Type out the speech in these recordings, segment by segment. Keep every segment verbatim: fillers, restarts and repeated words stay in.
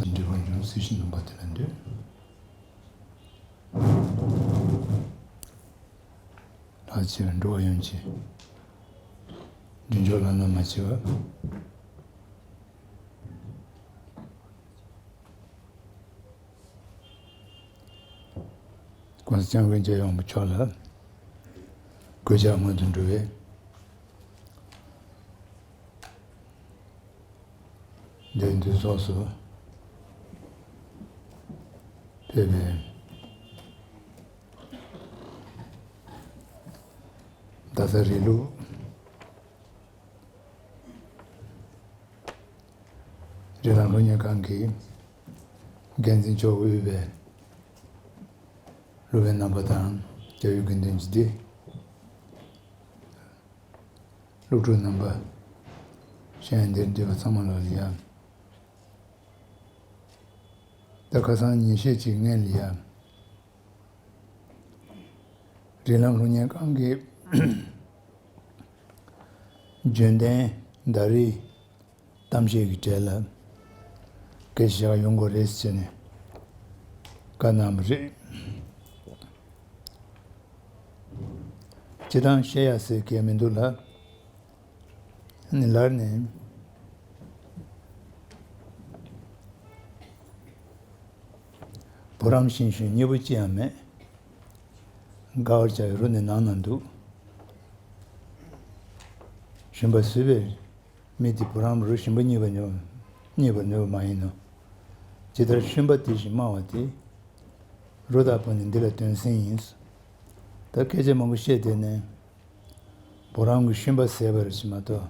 འདྲི་བ་འབྱུང་སྲིད་ཞི་ནུས་པ་དེ་ལ་འདུད། ལྷག་ཆེ་བའི་འགྲོ་བ་ཡོངས་ཀྱི་རྒྱུ་འབྱོར་བླ་ན་མ་མཆིས་པ། ༸གོང་ས་༸སྐྱབས་མགོན་རྒྱལ་ཡོངས་མཆོག་ལ་གུས་ཕྱག་སྔོན་དུ་འགྲོ་བའི། འདིར་འདུས་ཚོགས་སུ་ཕེབས་པའི་རྡ་ས་རིང་ལུགས་རིགས་ལམ་སློབ་གཉེར་ཁང་གི་འགན་འཛིན་མཆོག་དབུས་པའི་སློབ་དཔོན་རྣམ་པ་དང་། རྒྱ་ཡུལ་དགེ་འདུན་གྱི་སྡེ། སློབ་ཕྲུག་རྣམ་པ། ཤེས་ཡོན་འདིར་འདུས་པ་ཚང་མ་ལ་ཡ། ད་ཁ་སང་ཉིན་ཤས་ཅིག་སྔོན་ལ་ཡ། རིགས་ལམ་སློབ་གཉེར་ཁང་གི་རྒྱུན་ལྡན་ཟླ་རེའི་གཏམ་བཤད་ཀྱི་གྲས་ལ་སྐད་ཆ་བཤད་ཡོང་དགོས་རེད་ཟེར་ནས་བཀའ་གནང་བ་རེད། སྤྱིར་བཏང་བཤད་ཡ་ཟེར་མཁན་མི་འདུག་ལ། ནི་ལར་ནས་བུ་རམ་ཤིང་ཞུ་སྙིང་པོ་ཅི་ཡང་མེད། དགའ་བར་བྱ་བའི་རོ་ནི་ནང་ན་འདུག། ཞིམ་པ་བཟོས་པའི་མི་དེ་བུ་རམ་རོ་ཞིམ་པ་རྙེད་པར་ནུས། རྙེད་པར་ནུས་པ་མ་ཡིན་ནོ། ཇི་ལྟར་ཤུན་པ་དེ་བཞིན་སྨྲ་བ་དེ། རོ་དང་བུ་ནི་འདི་ལ་དོན་སེམས་ཡིན། ད་སྐད་ཆ་མང་པོ་བཤད་དེ་ནས། བུ་རམ་གྱི་ཤུན་པ་ཟས་པ་རེད་ཅེས་མ་གཏོགས།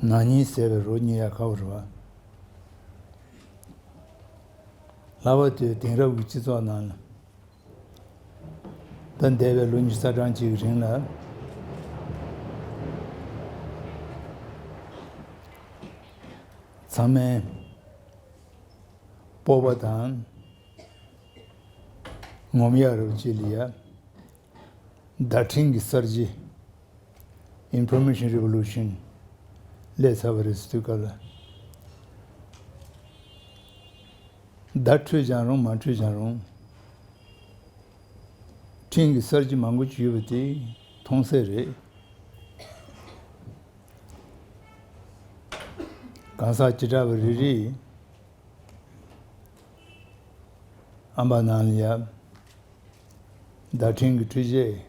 ནག་ཉེས་ཟས་པའི་རོ་རྙེད་ཡ་ཁག་པོ་རེད་བ། ལྷག་པར་དུ་དེང་རབས་ཀྱི་སྤྱི་ཚོགས་ནང་ལ། ད་འདས་པའི་ལོ་ཉི་ཤུ་རྩ་གྲངས་ཅིག་གི་རིང་ལ། ཚང་མས་སྤོབས་པ་དང་ངོམ་ཡག་རུ་ཅིག་ལ་ཡ། བརྡ་འཕྲིན་གྱི་གསར་བརྗེ། Information Revolution སླེབས་ཚར་བ་རེད་ཟེར་དུས་སྐབས་ལ། བརྡ་འཕྲོད་ཀྱང་རུང་མ་འཕྲོད་ཀྱང་རུང་། འཕྲིན་གྱི་གསར་བརྗེ་མང་པོ་ཅིག་ཡོད་པ་དེ་མཐོང་གསལ་རེད། གང་ཟག་བྱེ་བྲག་པ་རེ་རེའི་ཨམ་པ་ནང་ལ་ཡ། བརྡ་འཕྲིན་གྱི་འཕྲུལ་ཆས་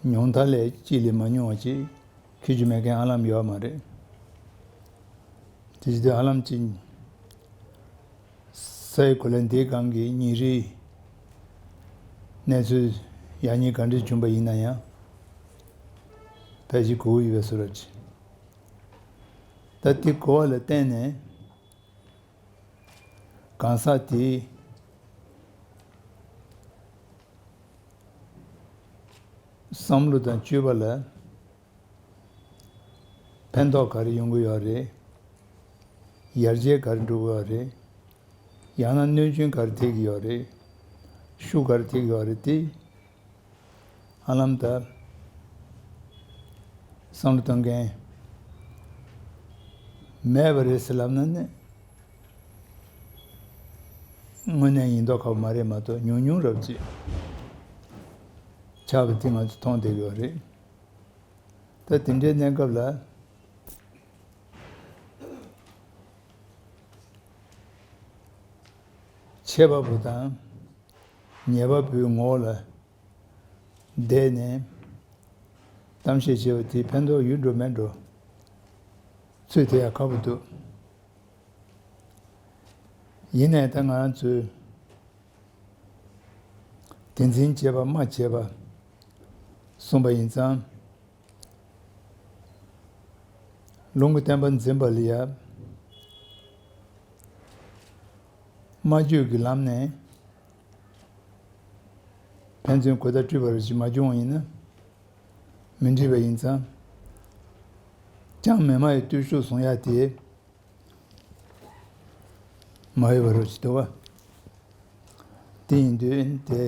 ཉུང་མཐའ་ལས་གཅིག་ལས་མ་ཉུང་བ་ཅིག་འཁྱེར་རྒྱུ་མེད་མཁན་ཨ་ལམ་ཡོད་མ་རེད། དེ་བཞིན་དུ་ཨ་ལམ་གྱི་སའི་གོ་ལའི་འདིའི་སྒང་གི་ཉིན་རེའི་གནས་ཚུལ་ཡག་ཉེས་ག་འདྲ་བྱུང་པ་ཡིན་ན་ཡང་ཕལ་ཆེར་གོ་གི་ཡོད་པའི་བཟོ་འདྲ་ཅིག། ད་དེ་གོ་བ་ལ་བརྟེན་ནས། གང་ཟག་དེའི་བསམ་བློ་དང་སྤྱོད་པ་ལ་ཕན་ཐོགས་ག་རེ་ཡོང་གི་ཡོད་རེད། ཡར་རྒྱས་ག་རེ་འགྲོ་གི་ཡོད་རེད། ཡང་ན་གནོད་སྐྱོན་ག་རེ་ཐེབས་ཀྱི་ཡོད་རེད། ཤུགས་ག་རེ་ཐེབས་ཀྱི་ཡོད་རེད་དེ། ཧ་ལམ་ད་བསམ་བློ་གཏོང་མཁན་མེད་པ་རེད་ཟེར་ལབ་ན་ནི་དངོས་གནས་ཡིན་མདོག་ཁ་པོ་མ་རེད་མ་གཏོགས་ཉུང་ཉུང་རབ་ཅིག་ཆགས་པ་དེ་ང་ཚོ་མཐོང་བསྡད་ཡོད་རེད། ད་དེ་འདྲའི་གནས་སྐབས་ལ་ཆད་པ་པོ་དང་ཉེས་པ་པོའི་ངོ་བོ་ལ་བསྡད་ནས་གཏམ་བཤད་བྱས་པ་དེ་ཕན་ཐོགས་ཡོད་འགྲོ་མེད་འགྲོ་ཚོད་ཐིག་ཡག་ཁག་པོ་འདུག། ཡིན་ནའི་ད་ང་རང་ཚོས་དེ་འཛིན་བྱེད་པ་སྨྲ་བྱེད་པ་གསུངས་པ་ཡིན་ཙང་། ལུང་གི་བསྟན་པ་འཛིན་པ་ལ་ཡ། སྨྲ་བརྗོད་ཀྱི་ལམ་ནས་ཕན་ཚུན་གོ་བརྡ་སྤྲོད་པ་རེ་ཞིག་མ་བྱུང་བ་ཡིན་ན། མི་འགྲིག་པ་ཡིན་ཙང་། ཅང་མི་སྨྲ་བའི་བརྟུལ་ཞུགས་བཟུང་ཡ་དེ་མ་འོས་པ་རེ་ཞིག་འདུག་བ། དེ་ཡིན་དུས་དེ།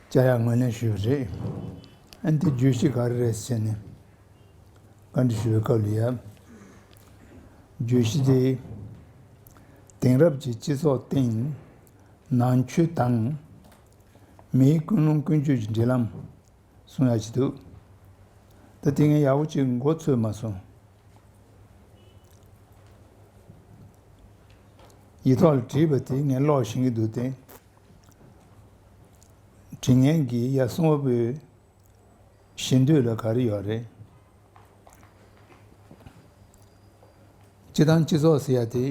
བཅར་ཡག་ངོས་ལེན་ཞུས་པ་རེད། ཨ་ནི་དེ་བརྗོད་གཞི་ག་རེ་རེད་ཟེར་ནས། བཀའ་འདྲི་ཞུ་བའི་སྐབས་ལ་ཡ། བརྗོད་གཞི་དེ། དེང་རབས་ཀྱི་སྤྱི་ཚོགས་སྟེང་ནང་ཆོས་དང་མིའི་ཀུན་སློང་ཀུན་སྤྱོད་ཀྱི་འབྲེལ་ལམ་གསུང་ཡག་ཅིག་འདུག་ད་དེ་ངས་ཡག་པོ་ཅིག་མགོ་ཚོས་མ་སོང་། ཡིག་ཐོག་ལ་བྲིས་པ་དེ་ངས་ཀློག་ཤེས་ཀྱི་འདུག་སྟེ། དྲི་ངན་གྱིས་ཡ་གསུང་བ་པོའི་ཞེ་འདོད་ལ་ག་རེ་ཡོད་རེད། སྤྱི་དང་སྤྱི་ཚོགས་ཟེར་ཡ་དེ་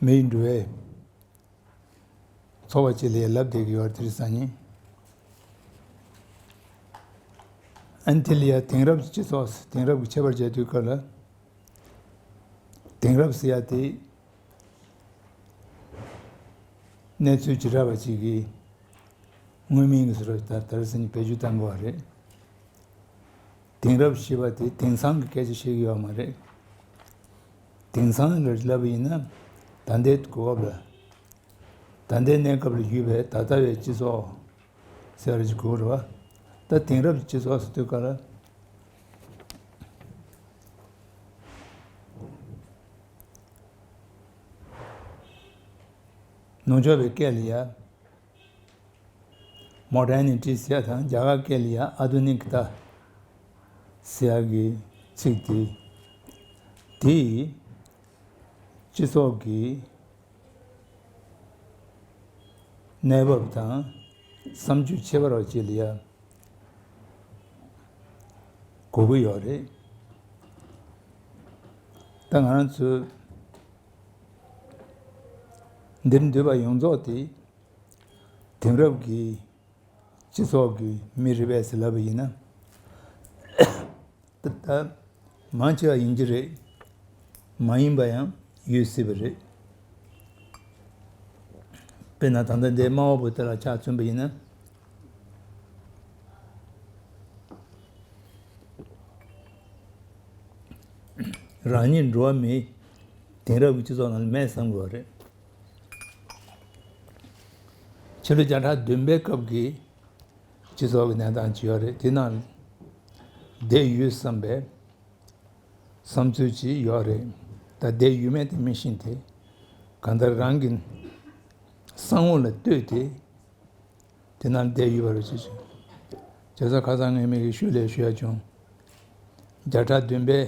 མིའི་འགྲོ་བའི་ཚོགས་པ་ཅིག་ལ་ལབ་བསྡད་ཀྱི་ཡོད་རེད་དེ་སང་ཉིན། ཨན་དེ་ལ་ཡ་དེང་རབས་སྤྱི་ཚོགས་དེང་རབས་ཀྱི་ཁྱད་པར་བྱས་དུས་སྐབས་ལ། དེང་རབས་ཟེར་ཡ་དེ་གནས་ཚུལ་ཇི་འདྲ་བ་ཅིག་གི་མངོན་མིང་གི་ཟེར་བ་ད་ད་རེས་ནི་བེད་སྤྱོད་བཏང་དགོས་པ་རེད། དེང་རབས་ཞེས་པ་དེ་དེང་སང་གི་སྐད་ཆ་བཤད་ཀྱི་ཡོད་མ་རེད། དེང་སང་ལ་ལབ་པ་ཡིན་ན་ད་ལྟའི་གོ་སྐབས་ལ། ད་ལྟའི་གནས་སྐབས་ལ་ཡོད་པའི་ད་ལྟ་བའི་སྤྱི་ཚོགས་ཟེར་བ་ཞིག་དགོས་རེད་བ། ད་དེང་རབས་ཀྱི་སྤྱི་ཚོགས་ཟེར་དུས་སྐབས་ལ། ནུབ་ཕྱོགས་པའི་སྐད་ལ་ཡ། མོ་ཌར་ནི་ཊི་ཟེར་ཡ་དང་རྒྱ་གར་སྐད་ལ་ཡ་ཨ་དྷུ་ནིག་ཏ་ཟེར་ཡ་གི་ཚིག་དེ། དེས་སྤྱི་ཚོགས་ཀྱི་གནས་བབ་དང་བསམ་སྤྱོད་ཁྱད་པར་བ་ཅིག་ལ་ཡ་གོ་གི་ཡོད་རེད། ད་ང་རང་ཚོ་འདིར་འདུས་པ་ཡོངས་རྫོགས་དེ་དེང་རབས་ཀྱི་སྤྱི་ཚོགས་ཀྱི་མི་རེད་པས་ཟེར་ལབ་པ་ཡིན་ན། ད་ལྟ་མང་ཆེ་བ་ཡིན་གྱི་རེད། མ་ཡིན་པ་ཡང་ཡོད་སྲིད་པ་རེད། དཔེར་ན་ད་ལྟ་འདིའི་སྨྲ་བ་པོ་དེ་ལ་ཆ་མཚོན་པ་ཡིན་ན། རང་ཉིད་འགྲོ་བ་མིའི་དེང་རབས་ཀྱི་སྤྱི་ཚོགས་ནང་ལ་མེད་བསམ་དགོས་པ་རེད། ཕྱི་ལོ་བརྒྱ་ཕྲག་བདུན་པའི་སྐབས་ཀྱི་སྤྱི་ཚོགས་ཀྱི་གནས་སྟངས་ཅིག་ཡོད་རེད། དེ་ནང་བསྡད་ཡོད་བསམ་པའི་བསམ་ཚུལ་ཅིག་ཡོད་རེད། ད་བསྡད་ཡོད་མེད་དེ་མི་ཤེས་ཏེ། གང་ལྟར་རང་གི་གསང་བ་ལ་ལྟོས་ཏེ། དེ་ནང་བསྡད་ཡོད་པ་རེད་ཅེས་བྱས། བྱས་ཙང་ཁ་སང་ངས་མི་གི་ཤུལ་ལས་ཞུ་ཡ་བྱུང་། བརྒྱ་ཕྲག་བདུན་པའི་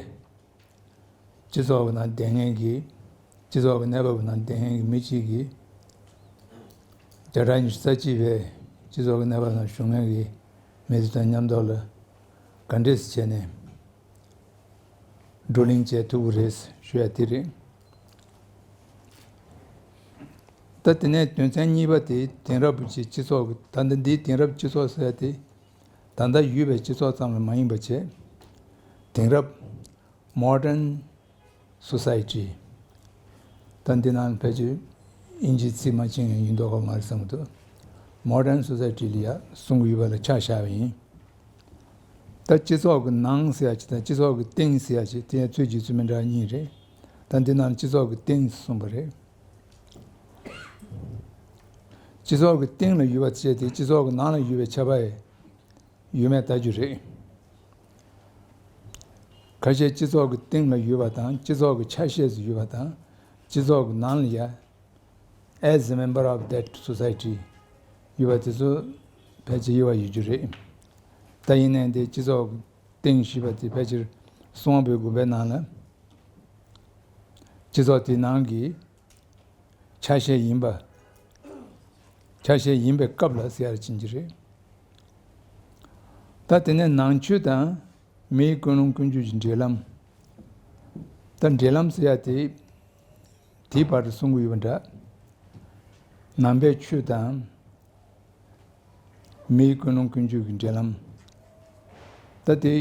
སྤྱི་ཚོགས་ཀྱི་ནང་བསྡད་མཁན་གྱི། སྤྱི་ཚོགས་ཀྱི་གནས་བབ་ཀྱི་ནང་བསྡད་མཁན་གྱི་མི་གཅིག་གིས། བརྒྱ་ཕྲག་ཉི་ཤུ་རྩ་གཅིག་པའི་སྤྱི་ཚོགས་ཀྱི་གནས་བབ་ནང་བཞུགས་མཁན་གྱི་མི་ཚོ་དང་མཉམ་དུ་ལ་ག་འདྲས་སེ་བྱས་ནས། བགྲོ་གླེང་བྱེད་ཐུབ་ཀྱི་རེད་ཞུ་ཡ་དེ་རེད། ད་དེ་ནས་དོན་ཚན་གཉིས་པ་དེ་དེང་རབས་ཀྱི་སྤྱི་ཚོགས་ཀྱི་ད་ལྟ་འདིའི་དེང་རབས་སྤྱི་ཚོགས་ཟེར་ཡ་དེ། ད་ལྟ་ཡོད་པའི་སྤྱི་ཚོགས་ཙམ་ལ་མ་ཡིན་པ་བྱས། དེང་རབས་Modern Society། ད་འདི་ནང་ཕལ་ཆེར་དབྱིན་ཇིའི་ཚིག་མ་བཅིངས་ཡང་ཡིན་མདོག་ཁ་མ་རེད་བསམ་གྱི་འདུག Modern Society ལ་ཡ་གསུང་གི་ཡོད་པ་ལ་ཆ་བཞག་པ་ཡིན། ད་སྤྱི་ཚོགས་ཀྱི་ནང་ཟེར་ཡ་ཅིག་དང་སྤྱི་ཚོགས་ཀྱི་སྟེང་ཟེར་ཡ་ཅིག་དེ་ཚོད་ཀྱི་ཚོད་མི་འདྲ་གཉིས་རེད། ད་འདི་ནང་སྤྱི་ཚོགས་ཀྱི་སྟེང་གསུངས་པ་རེད། སྤྱི་ཚོགས་ཀྱི་སྟེང་ལ་ཡོད་པ་བྱས་ཏེ་སྤྱི་ཚོགས་ཀྱི་ནང་ལ་ཡོད་པའི་ཁྱབ་པ་ཡོད་མེད་ལྟ་རྒྱུ་རེད། ཁ་ཤས་སྤྱི་ཚོགས་ཀྱི་སྟེང་ལ་ཡོད་པ་དང་སྤྱི་ཚོགས་ཀྱི་ཆ་ཤས་སུ་ཡོད་པ་དང་སྤྱི་ཚོགས་ཀྱི་ནང་ལ་ཡ། As a member of that society ཡོད་པ་དེ་ཚོ་ཕལ་ཆེར་དབྱེ་བ་ཡོད་རྒྱུ་རེད། ད་ཡིན་ནའི་འདི་སྤྱི་ཚོགས་སྟེང་ཞེས་པ་དེ་ཕལ་ཆེར་གསང་བ་པོའི་དགོངས་པའི་ནང་ལ་སྤྱི་ཚོགས་དེའི་ནང་གི་ཆ་ཤས་ཡིན་པ། ཆ་ཤས་ཡིན་པའི་སྐབས་ལ་ཟེར་ཡ་ཕྱིན་གྱི་རེད། ད་དེ་ནས་ནང་ཆོས་དང་མིའི་ཀུན་སློང་ཀུན་སྤྱོད་ཀྱི་འབྲེལ་ལམ། ད་འབྲེལ་ལམ་ཟེར་ཡ་དེ། དེའི་བར་དུ་གསུང་གི་ཡོད་པ་འདྲ། ནང་པའི་ཆོས་དང་། མིའི་ཀུན་སློང་ཀུན་སྤྱོད་ཀྱི་འབྲེལ་ལམ། ད་དེ།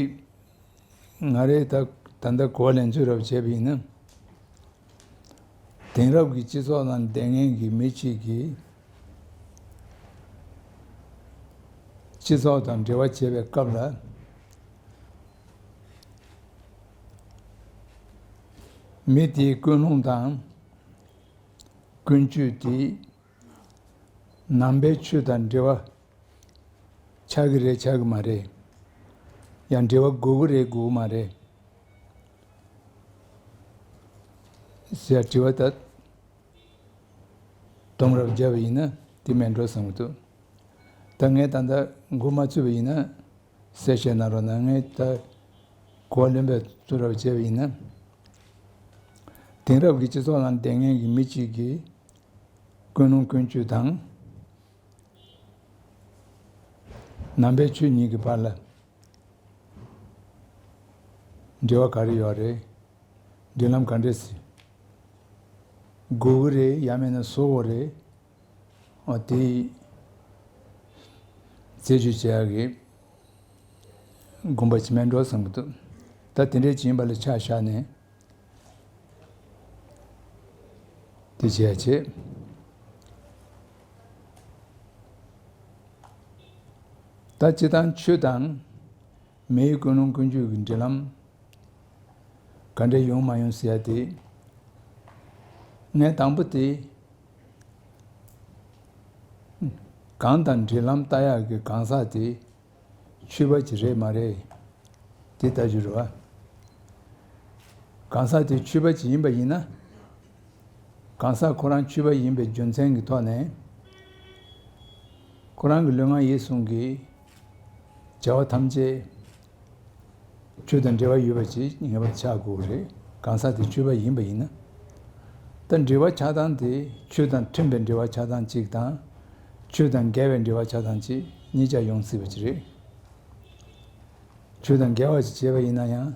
ང་རས་ད་ད་ལྟ་གོ་བ་ལེན་ཚུལ་རབ་བྱས་པ་ཡིན་ན། དེང་རབས་ཀྱི་སྤྱི་ཚོགས་ནང་བསྡད་མཁན་གྱི་མི་གཅིག་གིས། སྤྱི་ཚོགས་དང་འབྲེལ་བ་བྱེད་པའི་སྐབས་ལ། མི་དེའི་ཀུན་སློང་དང་ཀུན་སྤྱོད་དེ་ནང་པའི་ཆོས་དང་འབྲེལ་བ་ཆགས་ཀྱི་རེད་ཆགས་ཀྱི་མ་རེད། ཡང་འབྲེལ་བ་དགོས་ཀྱི་རེད་དགོས་ཀྱི་མ་རེད་ཟེར་དྲི་བ་ད་དུམ་རེ་བརྒྱབ་པ་ཡིན་ན་དེ་མེད་འགྲོ་བསམ་གྱི་འདུག་ད་ངས་ད་ལྟ་འགོ་མ་ཚུགས་པ་ཡིན་ན་གསལ་བཤད་གནང་རོགས་གནང་། ངས་ད་གོ་བ་ལོན་པའི་ཚུལ་རེ་བྱས་པ་ཡིན་ན། དེང་རབས་ཀྱི་སྤྱི་ཚོགས་ནང་བསྡད་མཁན་གྱི་མི་གཅིག་གིས་ཀུན་སློང་ཀུན་སྤྱོད་དང་། ནང་པའི་ཆོས་གཉིས་ཀྱི་བར་ལ་འབྲེལ་བ་ག་རེ་ཡོད་རེད། འབྲེལ་ལམ་ག་འདྲས་སེ་དགོས་ཀྱི་རེད། ཡང་མིན་ན་བཟོ་དགོས་རེད། འོ་དེ་རྩད་གཅོད་བྱེད་ཡག་གི་དགོངས་པ་ཅིག་མེད་འགྲོ་བསམ་གྱི་འདུག་ད་དེ་འདྲས་ཅིག་ཡིན་པ་ལ་ཆ་བཞག་ནས། དེ་བྱས་བྱས། ད་སྤྱིར་བཏང་ཆོས་དང་མིའི་ཀུན་སློང་ཀུན་སྤྱོད་ཀྱི་འབྲེལ་ལམ་ག་འདྲ་ཡོང་མ་ཡོང་ཟེར་ཡ་དེ། ངས་དང་པོ་དེ་གང་དང་འབྲེལ་ལམ་ལྟ་ཡག་གི་གང་ཟག་དེ། ཆོས་པ་ཅིག་རེད་མ་རེད། དེ་ལྟ་རྒྱུ་རེད་བ། གང་ཟག་དེ་ཆོས་པ་ཅིག་ཡིན་པ་ཡིན་ན། གང་ཟག་ཁོ་རང་ཆོས་པ་ཡིན་པའི་རྒྱུ་མཚན་གྱི་ཐོག་ནས། ཁོ་རང་གི་ལུས་ངག་ཡིད་གསུམ་གྱི་བྱ་བ་ཐམས་ཅད་ཆོས་དང་འབྲེལ་བ་ཡོད་པ་ཅིག་ངེས་པར་ཆགས་དགོས་རེད། གང་ཟག་དེ་ཆོས་པ་ཡིན་པ་ཡིན་ན། ད་འབྲེལ་བ་ཆགས་སྟངས་དེ་ཆོས་དང་མཐུན་པའི་འབྲེལ་བ་ཆགས་སྟངས་གཅིག་དང་། ཆོས་དང་འགལ་བའི་འབྲེལ་བ་ཆགས་སྟངས་གཅིག་གཉིས་ཆ་ཡོང་སྲིད་པ་ཅིག་རེད། ཆོས་དང་འགལ་བ་ཞིག་བྱས་པ་ཡིན་ན་ཡང་།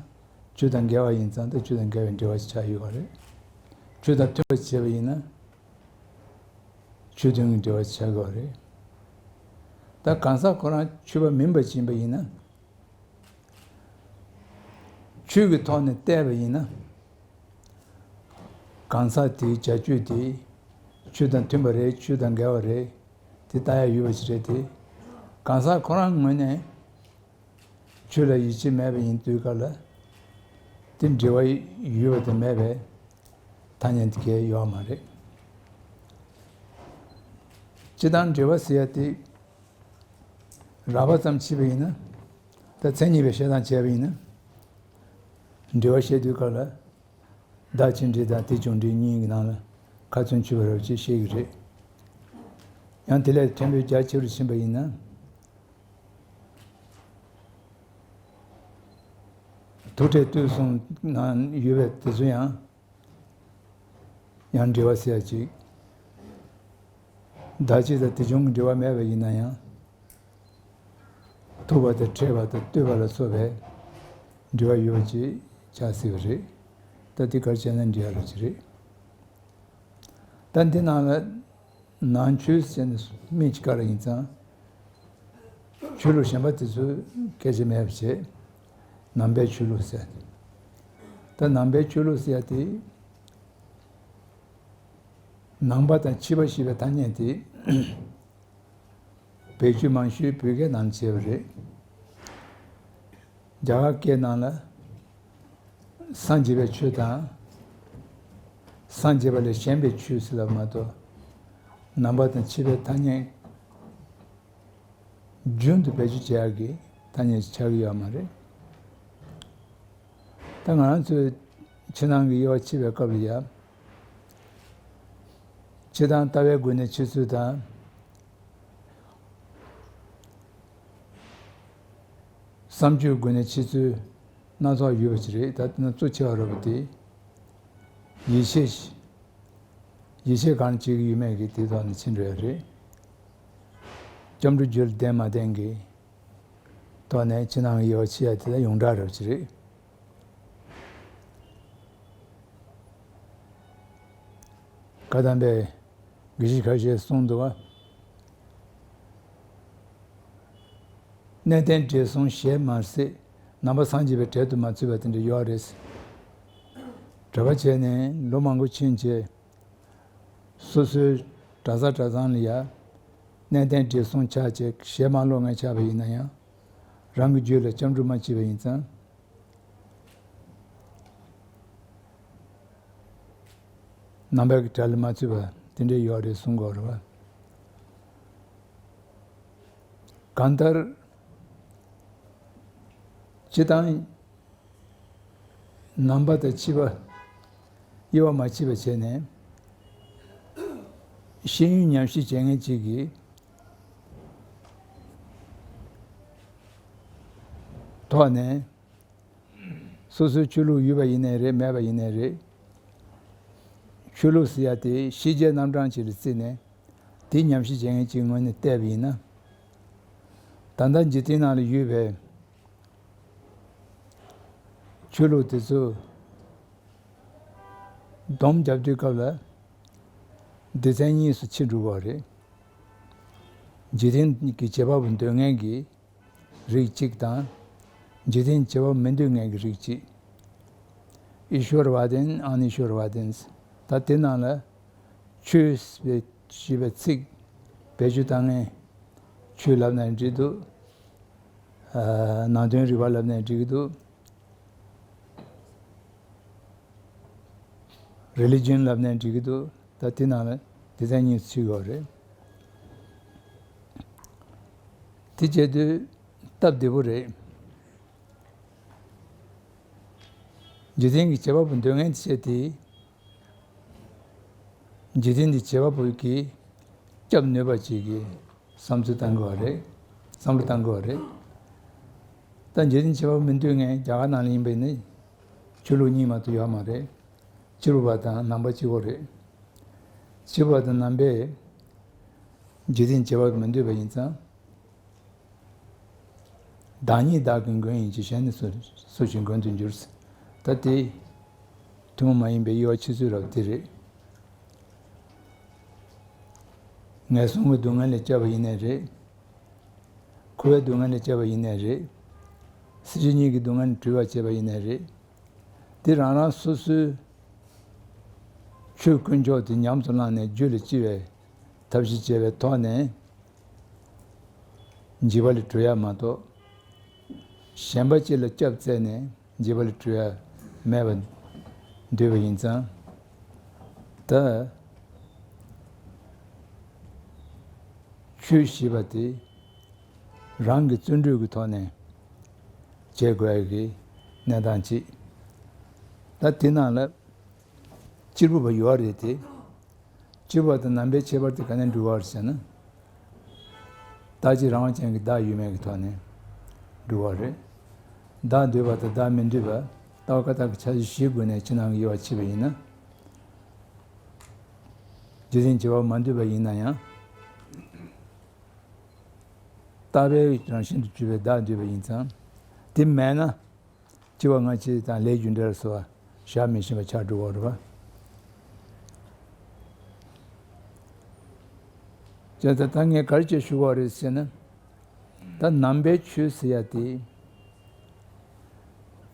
ཆོས་དང་འགལ་བ་ཡིན་ཙང་ད་ཆོས་དང་འགལ་བའི་འབྲེལ་བ་ཞིག་ཆགས་ཡོད་པ་རེད། ཆོས་དང་མཐུན་པ་ཞིག་བྱས་པ་ཡིན་ན། ཆོས་མཐུན་གྱི་འབྲེལ་བ་ཞིག་ཆགས་ཀྱི་ཡོད་པ་རེད། ད་གང་ཟག་ཁོ་རང་ཆོས་པ་མིན་པ་ཞིག་ཡིན་པ་ཡིན་ན། ཆོས་ཀྱི་ཐོག་ནས་བལྟས་པ་ཡིན་ན། གང་ཟག་དེའི་བྱ་སྤྱོད་དེ་ཆོས་དང་མཐུན་པ་རེད། ཆོས་དང་འགལ་བ་རེད། དེ་ལྟ་ཡག་ཡོད་པ་ཞིག་རེད་དེ། གང་ཟག་ཁོ་རང་ངོས་ནས་ཆོས་ལ་ཡིད་ཆེས་མེད་པ་ཡིན་དུས་སྐབས་ལ། དེ་འབྲེལ་བ་ཡོད་པ་དང་མེད་པའི་ཐ་སྙད་དེ་གས་ཡོད་མ་རེད། སྤྱིར་བཏང་འབྲེལ་བ་ཟེར་ཡ་དེ། རགས་པ་ཙམ་ཕྱེ་བ་ཡིན་ན། ད་མཚན་ཉིད་པའི་བཤད་སྟངས་བྱས་པ་ཡིན་ན། འབྲེལ་བ་བཤད་དུས་སྐབས་ལ། བདག་གཅིག་འབྲེལ་དང་དེ་བྱུང་འབྲེལ་གཉིས་ཀྱི་ནང་ལ་ཁ་ཚོན་ཆུད་པ་རབ་ཅེས་བཤད་ཀྱི་རེད། ཡང་དེ་ལས་ཕྲན་བུ་རྒྱ་ཆེ་རུ་ཕྱིན་པ་ཡིན་ན། ཐུག་ཕྲད་ལྟོས་གསུམ་ནང་ཡོད་པའི་དེ་ཚོ་ཡང་། ཡང་འབྲེལ་བ་ཟེར་ཡ་ཅིག་བདག་གཅིག་དང་དེ་བྱུང་གི་འབྲེལ་བ་མེད་པ་ཡིན་ན་ཡང་། ཐུག་པ་དང་ཕྲད་པ་དང་ལྟོས་པ་ལ་སོགས་པའི་འབྲེལ་བ་ཡོད་ཅེས་ཆགས་སྲིད་པ་རེད། ད་འདི་ག་རེ་བྱས་ན་འགྲིག་ཡ་རེད་ཅེས་རེད། ད་འདི་ནང་ལ་ནང་ཆོས་ཟེར་ནས་མིང་ཅིག་བཀར་ཡིན་ཙང་། ཆོས་ལུགས་གཞན་པ་དེ་ཚོ་སྐད་ཆ་མེད་པ་བྱས། ནང་པའི་ཆོས་ལུགས་ཟེར། ད་ནང་པའི་ཆོས་ལུགས་ཟེར་ཡ་དེ། ནང་པ་དང་ཕྱི་པ་ཞེས་པའི་ཐ་སྙད་དེ། བེད་སྤྱོད་མང་ཤོས་བོད་སྐད་ནང་བྱས་པ་རེད། རྒྱ་གར་སྐད་ནང་ལ། སངས་རྒྱས་པའི་ཆོས་དང་། སངས་རྒྱས་པ་ལས་གཞན་པའི་ཆོས་ཟེར་བ་མ་གཏོགས། ནང་པ་དང་ཕྱི་པའི་ཐ་སྙད་རྒྱུན་དུ་བེད་སྤྱོད་བྱེད་ཡག་གི་ཐ་སྙད་ཅིག་ཆགས་ཀྱི་ཡོད་མ་རེད། ད་ང་རང་ཚོའི་ཕྱི་ནང་གི་དབྱེ་བ་ཕྱེ་བའི་སྐབས་ལ་ཡ། སྤྱིར་བཏང་ལྟ་བའི་སྒོ་ནས་ཕྱེ་ཚུལ་དང་། བསམ་སྤྱོད་སྒོ་ནས་ཕྱེ་ཚུལ་སྣ་ཚོགས་ཡོད་པ་ཅིག་རེད། ད་དེ་ནང་གཙོ་ཆེ་བ་རེད་པ་དེ། ཡིད་ཆེས། ཡིད་ཆེས་གང་བྱེད་ཀྱི་ཡོད་མེད་ཀྱི་དེ་ཐོག་ནས་ཕྱེ་འགྲོ་ཡ་རེད། སྐྱབས་འགྲོ་རྒྱུད་ལ་ལྡན་མ་ལྡན་གྱི་ཐོག་ནས་ཕྱི་ནང་གི་དབྱེ་བ་ཕྱེ་ཡ་དེ་ལ་ཡོངས་གྲགས་རེད་པ་ཅིག་རེད། བཀའ་གདམས་པའི་དགེ་བཤེས་ཁ་ཤས་གསུངས་འདུག་བ། གནས་བརྟན་བགྲེས་སོང་ཞེས་མ་ཟད། ནང་པ་སངས་རྒྱས་པའི་གྲལ་དུ་མ་ཚུད་པ་དེ་འདྲ་ཡོད་རེད། གྲྭ་པ་བྱས་ནས་ལོ་མང་པོ་ཕྱིན་རྗེས། སོ་སོའི་གྲྭ་ས་གྲྭ་ཚང་ལ་ཡ། གནས་བརྟན་བགྲེས་སོང་ཆགས་བྱས་ཞལ་མ་སློག་མཁན་ཆགས་པ་ཡིན་ན་ཡང་། རང་གི་རྒྱུད་ལ་སྐྱབས་འགྲོ་མ་བྱས་པ་ཡིན་ཙང་། ནང་པའི་གྲལ་ལ་མ་ཚུད་པ་དེ་འདྲ་ཡོད་རེད་གསུང་གི་ཡོད་རེད་བ། གང་ལྟར། སྤྱིར་བཏང་ནམ་པ་དང་ཕྱི་པ་དབྱེ་བ་མ་ཕྱེ་བ་བྱས་ནས། ཤེས་ཡོན་ཉམས་ཞིབ་བྱེད་མཁན་གཅིག་གིས་ཐོག་ནས། སོ་སོའི་ཆོས་ལུགས་ཡོད་པ་ཡིན་ནའི་རེད། མེད་པ་ཡིན་ནའི་རེད། ཆོས་ལུགས་ཟེར་ཡ་དེ་ཤེས་བྱའི་རྣམ་གྲངས་ཅིག་ལ་བརྩིས་ནས། དེ་ཉམས་ཞིབ་བྱེད་མཁན་གཅིག་ངོས་ནས་བལྟས་པ་ཡིན་ན། ད་ལྟ་འཇིག་རྟེན་ནང་ལ་ཡོད་པའི་ཆོས་ལུགས་དེ་ཚོ་སྡོམ་རྒྱབ་དུས་སྐབས་ལ་སྡེ་ཚན་གཉིས་སུ་ཕྱེ་འགྲོ་གི་རེད། འཇིག་རྟེན་གྱི་བྱེད་པ་པོ་འདོད་མཁན་གྱི་རིགས་གཅིག་དང་། འཇིག་རྟེན་བྱེད་པ་མི་འདོད་མཁན་གྱི་རིགས་གཅིག། ཨི་ཤོར་བ་དན། ཨ་ནི་ཤོར་བ་དན། ད་དེ་ནང་ལ་ཆོས་ཞེས་པའི་ཚིག་བེད་སྤྱོད་བཏང་མཁན། ཆོས་ལབ་ནའི་འགྲིག་འདུག། ཨ། ནང་དོན་རིག་པ་ལབ་ནའི་འགྲིག་གི་འདུག། རི་ལི་ཇན་ལབ་ནའི་འགྲིག་གི་འདུག། ད་དེ་ནང་ལ་སྡེ་ཚན་གཉིས་སུ་ཕྱེ་དགོས་རེད། དེ་བྱེད་དུས་སྟབས་བདེ་པོ་རེད། འཇིག་རྟེན་གྱི་བྱེད་པ་པོ་འདོད་མཁན་དེ་བྱས་ཏེ། འཇིག་རྟེན་གྱི་བྱེད་པ་པོ་གིས་སྐྱབས་ནུས་པ་ཅིག་གི་བསམ་ཚུལ་བཏང་དགོས་པ་རེད། བསམ་བློ་བཏང་དགོས་པ་རེད། ད་འཇིག་རྟེན་བྱེད་པ་པོ་མི་འདོད་མཁན་རྒྱ་གར་ནང་ལ་ཡིན་པ་ཡིན་ན། ཆོས་ལུགས་གཉིས་མ་གཏོགས་ཡོད་མ་རེད། ཕྱི་རོལ་པ་དང་ནང་པ་གཅིག་པོ་རེད། ཕྱི་རོལ་པ་དང་ནང་པས་འཇིག་རྟེན་བྱེད་པ་པོ་མི་འདོད་པ་ཡིན་ཙང་། བདག་ཉིད་བདག་གི་མགོན་ཡིན་གྱི། གཞན་ནི་སུ་སུ་ཞིག་མགོན་དུ་འགྱུར། ད་དེ་ཐུན་མོང་མ་ཡིན་པའི་དབྱེ་བ་ཕྱེ་ཚུལ་རབ་དེ་རེད། ངན་སོང་གི་སྡུག་བསྔལ་ལས་སྐྱབས་པ་ཡིན་ནའི་རེད། འཁོར་བའི་སྡུག་བསྔལ་ལས་སྐྱབས་པ་ཡིན་ནའི་རེད། སྲིད་ཞི་གཉིས་ཀྱི་སྡུག་བསྔལ་ལས་གྲོལ་བར་བྱེད་པ་ཡིན་ནའི་རེད། དེ་རང་རང་སོ་སོའི་ཆོས་དཀོན་མཆོག་དེ་ཉམས་སུ་བླངས་ནས་རྒྱུད་ལ་ལྕི་བའི་ཐབས་ཤེས་བྱས་པའི་ཐོག་ནས། འཇིགས་པ་ལས་གྲོལ་ཡ་མ་གཏོགས། གཞན་པ་གཅིག་ལ་སྐྱབས་བཙལ་ནས་འཇིགས་པ་ལས་གྲོལ་ཡ་མེད་པར་འདོད་པ་ཡིན་ཙང་། ད་ཆོས་ཞེས་པ་དེ་རང་གི་བརྩོན་འགྲུས་ཀྱི་ཐོག་ནས་བྱེད་དགོས་ཡ་གི་གནས་སྟངས་གཅིག། ད་དེ་ནང་ལ་གཅེར་བུ་པ་ཡོད་རེད་དེ། སྤྱིར་བ་དང་ནང་པའི་ཁྱད་པར་དེ་ག་ནས་འགྲོ་བར་ཟེར་ན། བདག་གཅིག་རང་དབང་ཅན་གྱི་བདག་ཡོད་མེད་ཀྱི་ཐོག་ནས་འགྲོ་བ་རེད། བདག་འདོད་པ་དང་བདག་མི་འདོད་པ། ལྟ་བ་ཀ་དག་གི་ཆ་གཞི་བཞིའི་སྒོ་ནས་ཕྱི་ནང་གི་དབྱེ་བ་ཕྱེ་བ་ཡིན་ན། རྗེས་འཛིན་བྱེད་པ་མ་འདོད་པ་ཡིན་ན་ཡང་། ལྟ་བའི་རང་བཞིན་དུ་གྱུར་པའི་བདག་འདོད་པ་ཡིན་ཙང་། དེ་མེད་ན། སྐྱེ་བ་སྔ་ཕྱི་དང་ལས་རྒྱུ་འབྲས་ལ་སོགས་པ་བཞག་མི་ཤེས་པ་ཆགས་འགྲོ་བ་རེད་པ། ཅེས་ད་ལྟ་ངས་ག་རེ་བྱས་ཞུ་དགོས་རེད་ཟེར་ན། ད་ནང་པའི་ཆོས་ཟེར་ཡ་དེ།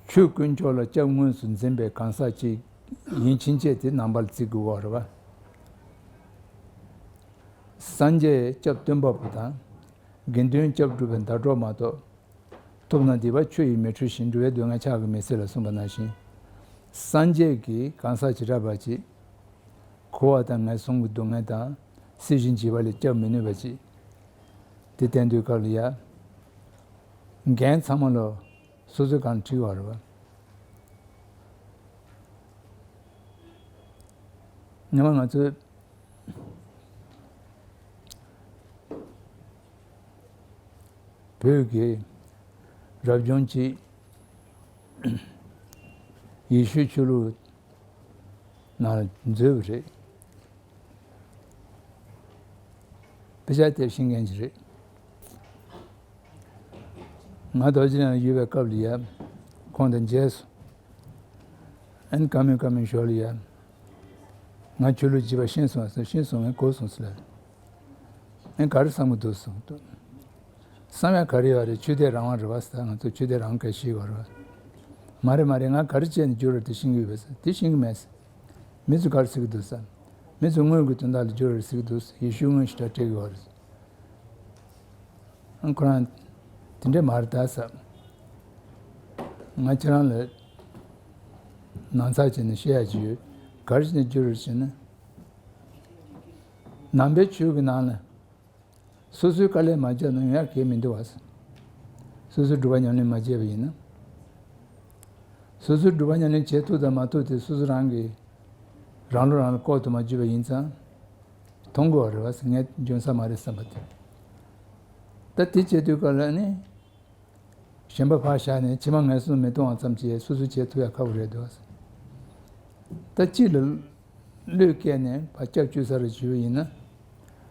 ཆོས་དཀོན་མཆོག་ལ་སྐྱབས་མངོན་སུམ་འཛིན་པའི་གང་ཟག་ཅིག་ཡིན་ཕྱིན་ཆད་དེ་ནང་པ་ལ་བརྩི་དགོས་པ་རེད་པ། སངས་རྒྱས་སྐྱབས་སྟོན་པ་པོ་དང་། དགེ་འདུན་སྐྱབས་སྒྲུབ་པའི་ཟླ་གྲོགས་མ་གཏོགས། ཐོབ་ན་འདི་པ་ཆོས་ཡིས་མི་འཁྲུལ་ཞིང་། འགྲོ་བའི་སྡུག་བསྔལ་ཕྱག་གིས་མི་སེལ་ལ་གསུངས་པ་ནང་བཞིན། སངས་རྒྱས་ཀྱིས་གང་ཟག་བྱེ་བྲག་པ་ཅིག་འཁོར་བ་དང་ངན་སོང་གི་སྡུག་བསྔལ་དང་སྲིད་ཞིའི་འཇིགས་པ་ལས་སྐྱབས་མི་ནུས་པ་ཅིག་དེ་བསྟན་དུས་སྐབས་ལ་ཡ། འགན་ཚང་མ་ལོ་སོ་སོའི་སྒང་ལ་འཁྲི་བ་རེད་པ། ཉི་མ་ང་ཚོའི་བོད་ཀྱི་རབ་བྱུང་གཅིག་ཡེ་ཤུའི་ཆོས་ལུགས་ནང་ལ་འཛུལ་བ་རེད། དཔེ་ཆ་དེབ་ཤེས་མཁན་ཅིག་རེད། ང་རྡོ་རྗེ་གླིང་ལ་ཡོད་པའི་སྐབས་ལ་ཡ། ཁོང་དང་མཇལ་སོང་། ཨན་ཀ་མིན་ཀ་མིན་ཞོར་ལ་ཡ། ང་ཆོས་ལུགས་བརྗེ་བ་ཤེས་སོང་ཟེར། ཤེས་སོང་ངས་གོ་སོང་ཟེར་ལ། ཨན་ག་རེ་བསམ་གི་འདུག་གསུངས་འདུག། བསམ་ཡ་ག་རེ་ཡོད་རེད། ཆོས་དད་རང་དབང་རེད་པ་ཟེར། ང་ཚོ་ཆོས་དད་རང་དབང་སྐད་ཤེས་དགོས་རེད་པ། མ་རེད་མ་རེད། ང་ག་རེ་བྱས་ནས་འགྱུར་རེད་དེ་ཤེས་ཀྱི་ཡོད་པས་ཟེར། དེ་ཤེས་ཀྱི་མེད་ཟེར། མི་ཚོ་ག་རེ་ཟེར་གྱི་འདུག་ཟེར། མི་ཚོ་དངོས་ཀྱི་དོན་དག་ལ་འགྱུར་རེད་ཟེར་གྱི་འདུག་ཟེར། ཡེ་ཤུ་དངོས་ཤིག་ད་སྤྲད་ཀྱི་ཡོད་རེད་ཟེར། ཨང་ཁོ་རང་དེ་འདྲས་མ་རེད་ད་ཟེར། ང་ཁྱེད་རང་ལ་ནང་ཚགས་བྱས་ནས་བཤད་ཡ་ཅིག་ཡོད། ག་རེ་བྱས་ནས་འགྱུར་རེད་ཟེར་ན། ནང་པའི་ཆོས་ཀྱི་ནང་ལ། སོ་སོའི་དཀའ་ལས་མ་བརྒྱབ་ན་ཡོང་ཡ་གང་ཡང་མི་འདུག་བ། སོ་སོའི་སྒྲུབ་པ་ཉམས་ལེན་མ་བྱས་པ་ཡིན་ན། སོ་སོའི་སྒྲུབ་པ་ཉམས་ལེན་བྱེད་ཐུབ་དང་མ་ཐུབ་དེ་སོ་སོ་རང་གིས་རང་བློ་རང་ལ་ལྐོག་ཏུ་མ་འཇུས་པ་ཡིན་ཙང་། མཐོང་དགོས་པ་རེད་བ་ཟེར། ངས་འཇོན་ས་མ་རེད་བསམ་པ་དེ། ད་དེ་བྱེད་དུས་སྐབས་ལ་ནི། གཞན་པ་ཕར་བཞག་ནས་ཕྱི་མ་ངན་སོང་མི་གཏོང་བ་ཙམ་གྱིས་སོ་སོ་བྱེད་ཐུབ་ཡ་ཁག་པོ་རེད་འདུག། ད་གཅིག་ལ་བློས་བཀལ་ནས་ཕར་སྐྱབས་བཅོལ་ས་རེ་བྱུས་པ་ཡིན་ན།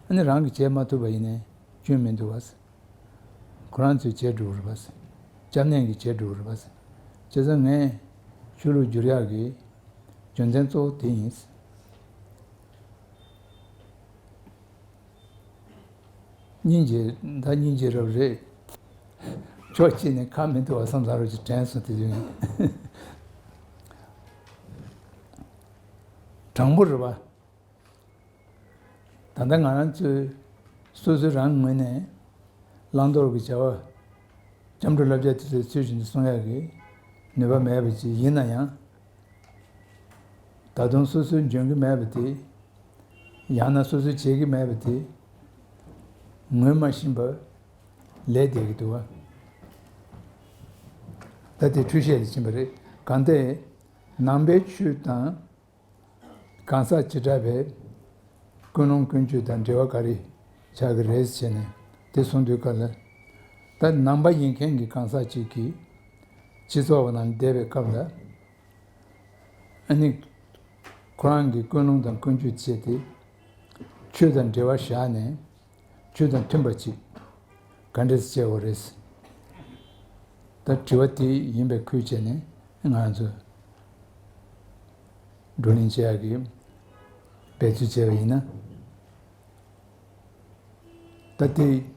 ཨ་ནི་རང་གིས་བྱེད་མ་ཐུབ་པ་ཡིན་ནའི་སྐྱོན་མི་འདུག་བ། ཁོ་རང་ཚོས་བྱེད་འགྲོ་གི་རེད་བ། སྐྱབས་གནས་ཀྱིས་བྱེད་འགྲོ་གི་རེད་བ། བྱས་ཙང་ངས་ཆོས་ལུགས་བསྒྱུར་ཡག་གི་རྒྱུ་མཚན་གཙོ་བོ་དེ་ཡིན། སྙིང་རྗེ། ད་སྙིང་རྗེ་རབ་རེད། ཕྱོགས་གཅིག་ནས་ཁ་མི་འདུག་བ་བསམ་བསམ་རོགས་ཀྱི་དྲན་སོང་དེ་དུས་ནས། དྲང་པོ་རེད་བ། ད་ལྟ་ང་རང་ཚོས་སོ་སོའི་རང་ངོས་ནས་བླང་དོར་གྱི་བྱ་བ་སྐྱབས་འགྲོ་བསླབ་བྱ་དེ་ཚོའི་ཚུལ་བཞིན་དུ་སྲུང་ཡག་གི་ནུས་པ་མེད་པ་ཅིག་ཡིན་ན་ཡང་། ད་དུང་སོ་སོས་འཇོན་གྱི་མེད་པ་དེ། ཡང་ན་སོ་སོས་བྱེད་ཀྱི་མེད་པ་དེ། ངོས་མ་ཤེས་པ་ལས་བསྡད་ཀྱི་འདུག་བ། ད་དེ་འཁྲུལ་བཤད་ལ་ཕྱིན་པ་རེད། གང་ལྟར་ནང་པའི་ཆོས་དང་གང་ཟག་བྱེ་བྲག་པའི་ཀུན་སློང་ཀུན་སྤྱོད་དང་འབྲེལ་བ་ག་རེ་ཆགས་ཀྱི་རེད་ཟེར་ནས་དེ་གསུངས་དུས་སྐབས་ལ། ད་ནང་པ་ཡིན་མཁན་གྱི་གང་ཟག་ཅིག་གིས་སྤྱི་ཚོགས་ནང་བསྡད་པའི་སྐབས་ལ། ཨ་ནི། ཁོ་རང་གི་ཀུན་སློང་དང་ཀུན་སྤྱོད་བྱས་ཏེ། ཆོས་དང་འབྲེལ་བ་བཞག་ནས། ཆོས་དང་མཐུན་པ་ཅིག་ག་འདྲས་བྱས་པ་རེད། ད་དྲི་བ་དེ་ཡིན་པའི་ཁུལ་བྱས་ནས་ང་ཚོ་བགྲོ་གླེང་བྱེད་ཡག་གི་འབད་རྩོལ་བྱས་པ་ཡིན་ན། ད་ལྟའི་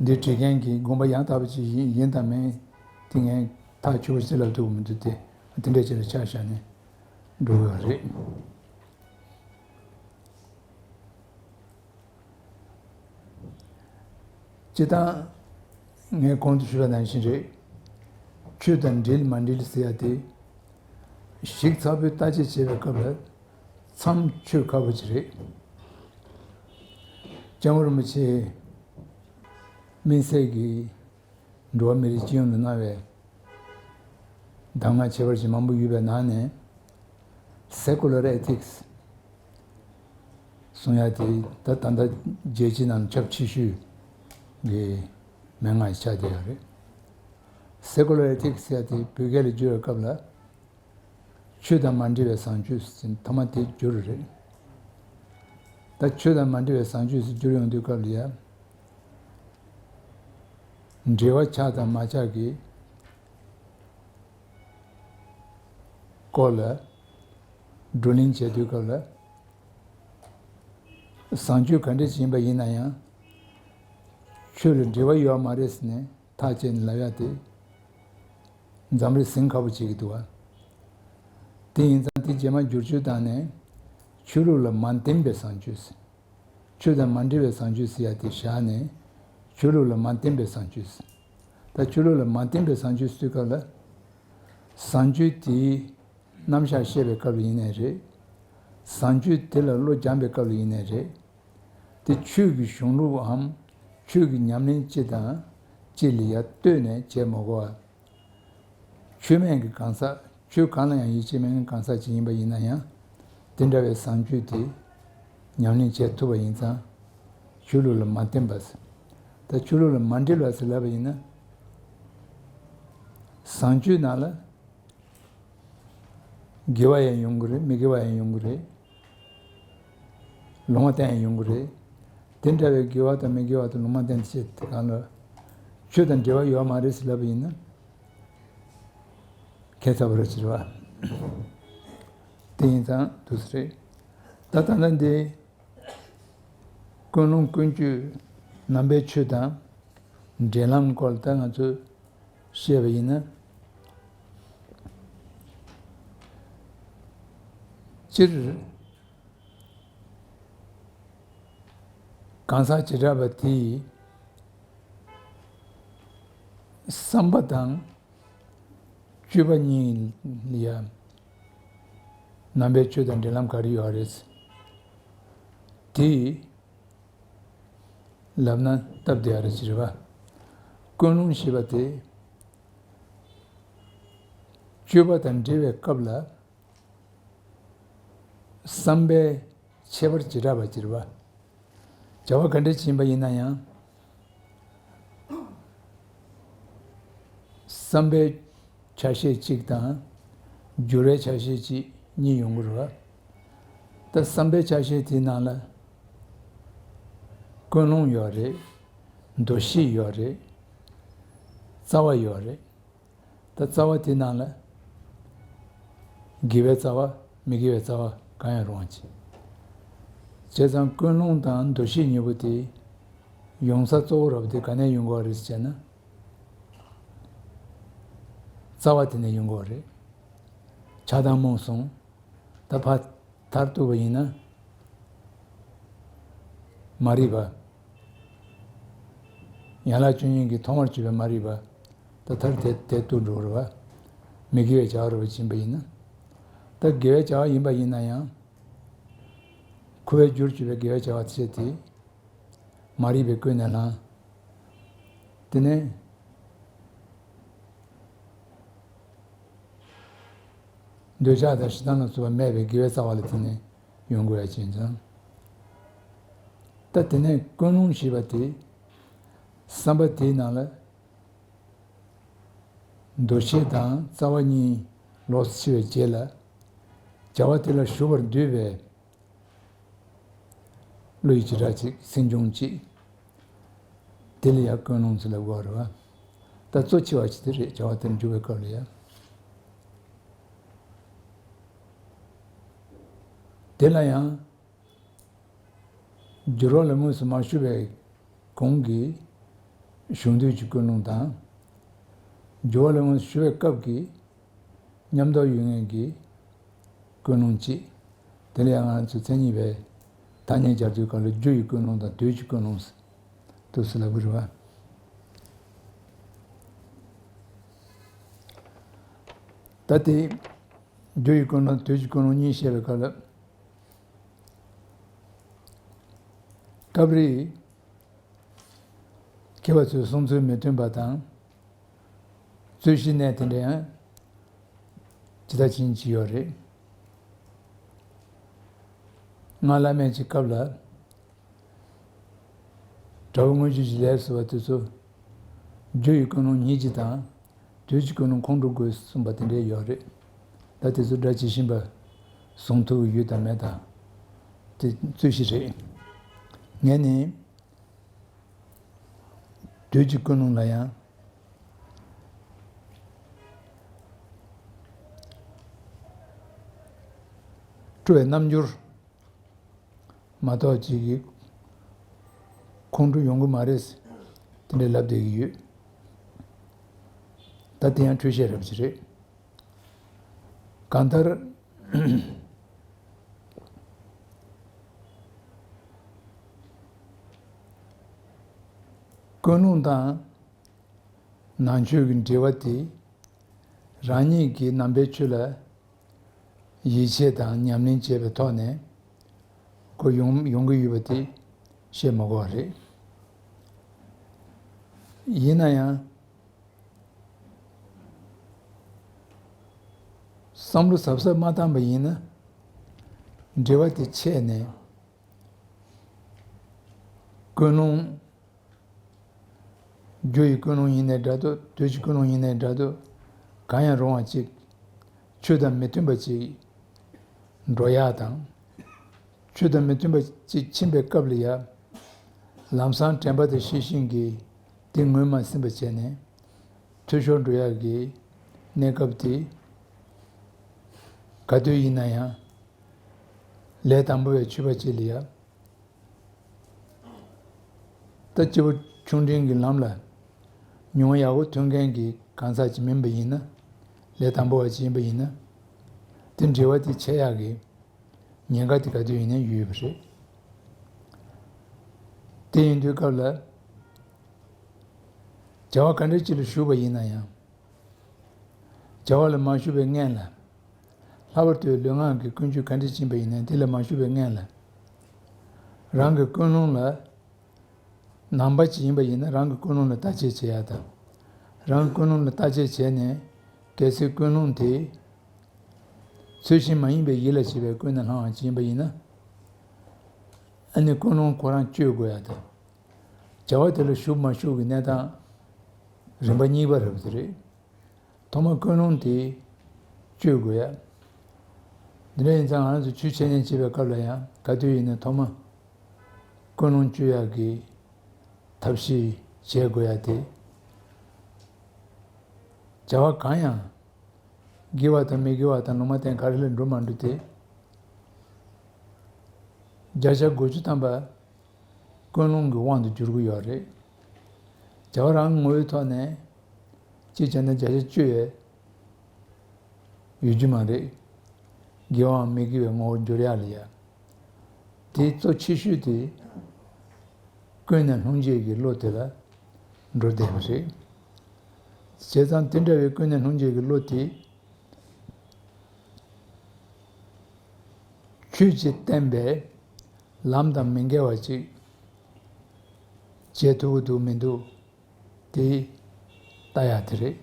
འདི་བྲིས་མཁན་གྱི་དགོངས་པ་ཡང་དག་པ་ཅིག་ཡིན་ཡིན་དང་མིན་དེ་ངས་ཐག་ཆོད་པོ་ཞིག་ལབ་ཐུབ་ཀྱི་མི་འདུག་སྟེ། དེ་འདྲ་ཅིག་ལ་ཆ་བཞག་ནས་འགྲོ་དགོས་པ་རེད། སྤྱིར་བཏང་ངས་གོང་དུ་ཞུས་པ་ནང་བཞིན་རེད། ཆོས་དང་འབྲེལ་མ་འབྲེལ་ཟེར་ཡ་དེ། ཞིབ་ཚགས་པོའི་བརྟག་དཔྱད་བྱེད་པའི་སྐབས་ལ་མཚམས་ཆོད་ཁག་པོ་ཅིག་རེད། སྐྱབས་མགོན་རིན་པོ་ཆེས་དམིགས་བསལ་གྱི་འགྲོ་བ་མི་རིགས་སྤྱི་ཡོངས་ལ་གནང་བའི་གདམས་ངག་ཁྱད་པར་ཅན་མང་པོ་ཡོད་པའི་ནང་ནས། Secular Ethics གསུང་ཡ་དེ་ད་ད་ལྟ་རྒྱལ་སྤྱིའི་ནང་ཁྱབ་ཆེ་ཤོས་ཀྱི་མན་ངག་ཆགས་བསྡད་ཡོད་རེད། Secular Ethics ཟེར་ཡ་དེ་བོད་སྐད་ལ་བསྒྱུར་བའི་སྐབས་ལ། ཆོས་དང་མ་འབྲེལ་བའི་བཟང་སྤྱོད་ཟེར་མཐའ་མ་དེ་བསྒྱུར་རེད། ད་ཆོས་དང་མ་འབྲེལ་བའི་བཟང་སྤྱོད་ཟེར་བསྒྱུར་ཡོང་དུས་སྐབས་ལ་ཡ། འབྲེལ་བ་ཆགས་དང་མ་ཆགས་ཀྱི་སྐོར་ལ་བགྲོ་གླེང་བྱེད་དུས་སྐབས་ལ། བཟང་སྤྱོད་ག་འདྲ་ཞིག་ཡིན་པ་ཡིན་ན་ཡང་། ཆོས་ལ་འབྲེལ་བ་ཡོད་མ་རེད་ཟེར་ནས་ཐག་བཅད་ནས་ལབ་ཡ་དེ། འཛམ་རེ་ཟིང་ཁ་པོ་བྱེད་ཀྱི་འདུག་བ། དེ་ཡིན་ཙང་དེ་རྗེས་མ་བསྒྱུར་བཅོས་བཏང་ནས་ཆོས་ལུགས་ལ་མ་བརྟེན་པའི་བཟང་སྤྱོད་ཟེར། ཆོས་དང་མ་འབྲེལ་བའི་བཟང་སྤྱོད་ཟེར་ཡ་དེ་བཞག་ནས་ཆོས་ལུགས་ལ་མ་བརྟེན་པའི་བཟང་སྤྱོད་ཟེར། ད་ཆོས་ལུགས་ལ་མ་བརྟེན་པའི་བཟང་སྤྱོད་ཟེར་དུས་སྐབས་ལ། བཟང་སྤྱོད་དེའི་རྣམ་གཞག་བཤད་པའི་སྐབས་ལ་ཡིན་ནའི་རེད། བཟང་སྤྱོད་དེ་ལ་བློ་སྦྱངས་པའི་སྐབས་ལ་ཡིན་ནའི་རེད། དེ་ཆོས་ཀྱི་གཞུང་ལུགས་འམ་ཆོས་ཀྱི་ཉམས་ལེན་སྤྱི་དང་སྤྱི་ལ་ཡ་ལྟོས་ནས་བྱེད་མ་དགོས་པ། ཆོས་མེད་ཀྱི་གང་ཟག་ཆོས་གང་ལ་ཡང་ཡིད་ཆེས་མེད་མཁན་གང་ཟག་ཅིག་ཡིན་པ་ཡིན་ན་ཡང་། དེ་འདྲ་བའི་བཟང་སྤྱོད་དེ་ཉམས་ལེན་བྱེད་ཐུབ་པ་ཡིན་ཙང་། ཆོས་ལུགས་ལ་མ་བརྟེན་པ་ཟེར། ད་ཆོས་ལུགས་ལ་མ་འབྲེལ་བ་ཟེར་ལབ་པ་ཡིན་ན། བཟང་སྤྱོད་ནང་ལ། དགེ་བ་ཡང་ཡོང་གི་རེད། མི་དགེ་བ་ཡང་ཡོང་གི་རེད། ལུང་བ་བསྟན་ཡང་ཡོང་གི་རེད། དེ་འདྲ་བའི་དགེ་བ་དང་མི་དགེ་བ་དང་ལུང་བ་བསྟན་བྱེད་དེ་གང་ལ་ཆོས་དང་འབྲེལ་བ་ཡོད་མ་རེད་ཟེར་ལབ་པ་ཡིན་ན། ཁྱད་མཚར་པོ་རེད་ཟེར་བ། དེ་ཡིན་ཙང་འདུག་སེ་རེད། ད་ད་ལྟ་འདི་ཀུན་སློང་ཀུན་སྤྱོད་ནང་པའི་ཆོས་དང་འབྲེལ་ལམ་སྐོར་ད་ང་ཚོས་བཤད་པ་ཡིན་ན། སྤྱིར་གང་ཟག་བྱེ་བྲག་པ་དེའི་བསམ་པ་དང་སྤྱོད་པ་གཉིས་ལ་ཡང་ནང་པའི་ཆོས་དང་འབྲེལ་ལམ་ག་རེ་ཡོད་རེད། དེ་ལབ་ན་སྟབས་བདེ་བ་རེད་ཅེས་རེད་པ། ཀུན་སློང་ཞེས་པ་དེ་ སྤྱོད་པ་དང་འབྲེལ་བའི་སྐབས་ལ། བསམ་པའི་ཁྱད་པར་བྱེ་བྲག་པ་ཅིག་རེད་བ། བྱ་བ་ག་འདྲ་ཅིག་ཡིན་པ་ཡིན་ན་ཡང་། བསམ་པའི་ཆ་ཤས་གཅིག་དང་། སྦྱོར་བའི་ཆ་ཤས་གཅིག་གཉིས་ཡོང་གི་རེད་བ། ད་བསམ་པའི་ཆ་ཤས་དེའི་ནང་ལ། ཀུན་སློང་ཡོད་རེད། འདུ་ཤེས་ཡོད་རེད། རྩ་བ་ཡོད་རེད། ད་རྩ་བ་དེ་ནང་ལ། དགེ་བའི་རྩ་བ། མི་དགེ་བའི་རྩ་བ་གང་ཡང་རུང་བ་ཅིག་བྱས་ཙང་ཀུན་སློང་དང་འདུ་ཤེས་གཉིས་པོ་དེ། ཡོང་ས་གཙོ་བོ་རབ་དེ་ག་ནས་ཡོང་གི་རེད་ཟེར་ན། རྩ་བ་དེ་ནས་ཡོང་གི་རེད། ཆགས་སྡང་རྨོངས་གསུམ། ད་ཕར་མཐར་གཏུགས་པ་ཡིན་ན། མ་རིག་པ། ཡན་ལག་བཅུ་གཉིས་ཀྱི་ཐོག་མར་གྱུར་པའི་མ་རིག་པ། ད་མཐར་དེ་དེ་གཏུགས་འགྲོ་རེད་བ། མི་དགེ་བའི་བྱ་བ་རུ་ཕྱིན་པ་ཡིན་ན། ད་དགེ་བའི་བྱ་བ་ཡིན་པ་ཡིན་ན་ཡང་། འཁོར་བའི་རྒྱུར་གྱུར་པའི་དགེ་བའི་བྱ་བ་ཆེ་དེ། མ་རིག་པའི་ཀུན་ནས་བསླངས། དེ་ནས། འདོད་ཆགས་དང་ཞེ་སྡང་ལ་སོགས་པ་མེད་པའི་དགེ་བའི་རྩ་བ་ལ་དེ་ནས་ཡོང་དགོས་ཡ་ཅན་ཙང་། ད་དེ་ནས་ཀུན་སློང་ཞེས་པ་དེ། བསམ་པ་དེའི་ནང་ལ། འདུ་ཤེས་དང་རྩ་བ་གཉིས་ལོགས་སུ་ཕྱེ་བའི་རྗེས་ལ། བྱ་བ་དེ་ལ་ཞུགས་པར་འདོད་པའི། བློ་ཡི་བྱེ་བྲག་ཅིག་སེམས་བྱུང་ཅིག་དེ་ལ་ཡང་ཀུན་སློང་ཟེར་ལབ་དགོས་རེད་བ། ད་གཙོ་ཆེ་བ་ཞིག་དེ་རེད། བྱ་བ་དེར་འཇུག་པའི་སྐབས་ལ་ཡང་། དེ་ལ་ཡང་། སྦྱོར་བ་ལ་དངོས་སུ་མ་ཞུགས་པའི་གོང་གི་ཞུགས་འདོད་ཀྱི་ཀུན་སློང་དང་། སྦྱོར་བ་ལ་དངོས་སུ་ཞུགས་པའི་སྐབས་ཀྱི། མཉམ་དུ་ཡོད་མཁན་གྱི་ཀུན་སློང་གཅིག་དེ་ལ་ཡང་ང་ཚོས་མཚན་ཉིད་པའི་ཐ་སྙད་སྦྱར་དུས་སྐབས་ལ་རྒྱུ་ཡི་ཀུན་སློང་དང་དུས་ཀྱི་ཀུན་སློང་དུ་ཟེར་ལབ་ཀྱི་རེད་བ། ད་དེ་རྒྱུ་ཡི་ཀུན་སློང་དུས་ཀྱི་ཀུན་སློང་གཉིས་བཤད་པའི་སྐབས་ལ། སྐབས་རེ། མཁས་པ་ཚོས་གསུང་ཚུལ་མི་མཐུན་པ་དང་། རྩོད་གཞི་གནས་དེ་འདྲ་ཡང་ཇི་ལྟར་ཕྱིན་གྱི་ཡོད་རེད། སྔགས་བླ་མེད་ཀྱི་སྐབས་ལ། དགྲ་བོ་མངོན་སྤྱོད་ཀྱི་ལས་ཟེར་བ་དེ་ཚོ། རྒྱུ་ཡི་ཀུན་སློང་ཉིད་ཀྱི་དང་། དུས་ཀྱི་ཀུན་སློང་ཁོང་ཁྲོ་དགོས་གསུངས་པ་དེ་འདྲ་ཡོད་རེད། ད་དེ་ཚོ་སྒྲ་ཇི་བཞིན་པ་གཟུང་ཐུབ་ཀྱི་ཡོད་དང་མེད་དང་། དེ་རྩོད་གཞི་རེད། ངས་ནི། དུས་ཀྱི་ཀུན་སློང་ལ་ཡང་། སྤྲོ་བའི་རྣམ་འགྱུར་མ་གཏོགས་ཅིག་གིས་ཁོང་ཁྲོ་ཡོང་གི་མ་རེད། དེ་འདྲའི་ལབ་བསྡད་ཀྱི་ཡོད། ད་དེ་ཡང་འཁྲུལ་བཤད་རབ་ཅིག་རེད། གང་ལྟར། ཀུན་སློང་དང་ནང་ཆོས་ཀྱི་འབྲེལ་བ་དེ། རང་ཉིད་ཀྱིས་ནང་པའི་ཆོས་ལ་ཡིད་ཆེས་དང་ཉམས་ལེན་བྱས་པའི་ཐོག་ནས་ཁོ་ཡོང་ཡོང་གི་ཡོད་པ་དེ་བཤད་མ་དགོས་པ་རེད། ཡིན་ན་ཡང་། བསམ་བློ་གཟབ་གཟབ་མ་བཏང་པ་ཡིན་ན། འབྲེལ་བ་དེ་ཆད་ནས། ཀུན་སློང་། རྒྱུ་ཡི་ཀུན་སློང་ཡིན་ནའི་འདྲ་འདུག་དུས་ཀྱི་ཀུན་སློང་ཡིན་ནའི་འདྲ་འདུག་གང་ཡང་རུང་བ་ཅིག་ཆོས་དང་མི་མཐུན་པ་ཅིག་འགྲོ་ཡག་དང་། ཆོས་དང་མི་མཐུན་པ་ཅིག་ཕྱིན་པའི་སྐབས་ལ་ཡང་། ལམ་སང་དྲན་པ་དང་ཤེས་བཞིན་གྱིས་དེ་ངོས་མ་ཟིན་པ་བྱས་ནས། འཐུས་ཤོར་འགྲོ་ཡག་གི་གནས་སྐབས་དེ་ག་དུས་ཡིན་ན་ཡང་། ལས་དང་པོ་བའི་སྤྱོད་པ་ཅིག་ལ་ཡང་། ད་སྐྱེས་བུ་ཆུང་འབྲིང་གི་ལམ་ལ་མྱོང་ཡག་པོ་ཐོན་མཁན་གྱི་གང་ཟག་ཅིག་མིན་པ་ཡིན་ན། ལས་དང་པོ་བ་ཅིག་ཡིན་པ་ཡིན་ན། དེ་འབྲེལ་བ་དེ་ཆད་ཡག་གི་ཉེན་ཁ་དེ་ག་དུས་ཡིན་ན་ཡོད་པ་རེད། དེ་ཡིན་དུས་སྐབས་ལ། བྱ་བ་ག་འདྲ་ཅིག་ལ་ཞུགས་པ་ཡིན་ན་ཡང་། བྱ་བ་ལ་མ་ཞུགས་པའི་སྔོན་ལ། ལྷག་པར་དུ་ལུས་ངག་གི་ཀུན་སྤྱོད་ག་འདྲ་ཅིག་ཡིན་པ་ཡིན་ན་དེ་ལ་མ་ཞུགས་པའི་སྔོན་ལ། རང་གི་ཀུན་སློང་ལ། ནང་པ་ཅིག་ཡིན་པ་ཡིན་ན་རང་གི་ཀུན་སློང་ལ་བརྟག་དཔྱད་བྱེད་ཡག་དང་། རང་གི་ཀུན་སློང་ལ་བརྟག་དཔྱད་བྱས་ནས། གལ་སྲིད་ཀུན་སློང་དེ་ཚུལ་བཞིན་མ་ཡིན་པའི་ཡིད་ལ་བྱེད་པའི་ཀུན་ནས་བསླངས་པ་ཅིག་ཡིན་པ་ཡིན་ན། ཨ་ནི་ཀུན་སློང་ཁོ་རང་གཅོད་དགོས་ཡ་དང་། བྱ་བ་དེ་ལ་ཞུགས་མ་ཞུགས་ཀྱི་གནས་སྟངས་རིམ་པ་གཉིས་པ་རེད་པ་དེ་རེད། ཐོག་མར་ཀུན་སློང་དེ་གཅོད་དགོས་ཡ། འདི་འདྲ་ཡིན་ཙང་ང་རང་ཚོ་ཆོས་འཆད་ཉན་བྱེད་པའི་སྐབས་ལ་ཡང་ག་དུས་ཡིན་ན་ཐོག་མར་ཀུན་སློང་གཅོད་ཡག་གི་ཐབས་ཤེས་བྱེད་དགོས་ཡ་དེ། བྱ་བ་གང་ཡང་དགེ་བ་དང་མི་དགེ་བ་དང་ལུང་མ་བསྟན་ག་རེ་ལ་འགྲོ་མ་འགྲོ་དེ། བརྒྱ་ཆ་དགུ་བཅུ་ཐམ་པ་ཀུན་སློང་གི་དབང་དུ་འགྱུར་གྱི་ཡོད་རེད། བྱ་བ་རང་ངོ་བོའི་ཐོག་ནས་གཅིག་བྱས་ན་བརྒྱ་ཆ་བཅུ་ཡས་ཡོད་རྒྱུ་མ་རེད། དགེ་བའམ་མི་དགེ་བའི་ངོ་བོར་འགྱུར་ཡག་ལ་ཡ། དེའི་གཙོ་ཆེ་ཤོས་དེ་ཀུན་ནས་བསླུང་བྱེད་ཀྱི་བློ་དེ་ལ་འགྲོ་བསྡད་པ་རེད། བྱས་ཙང་དེ་འདྲ་བའི་ཀུན་ནས་བསླུང་བྱེད་ཀྱི་བློ་དེ་ཆོས་ཀྱིས་བསྟན་པའི་ལམ་དང་མི་འགལ་བ་ཅིག་བྱེད་ཐུབ་ཀྱི་འདུག་མི་འདུག་དེ་ལྟ་ཡག་དེ་རེད།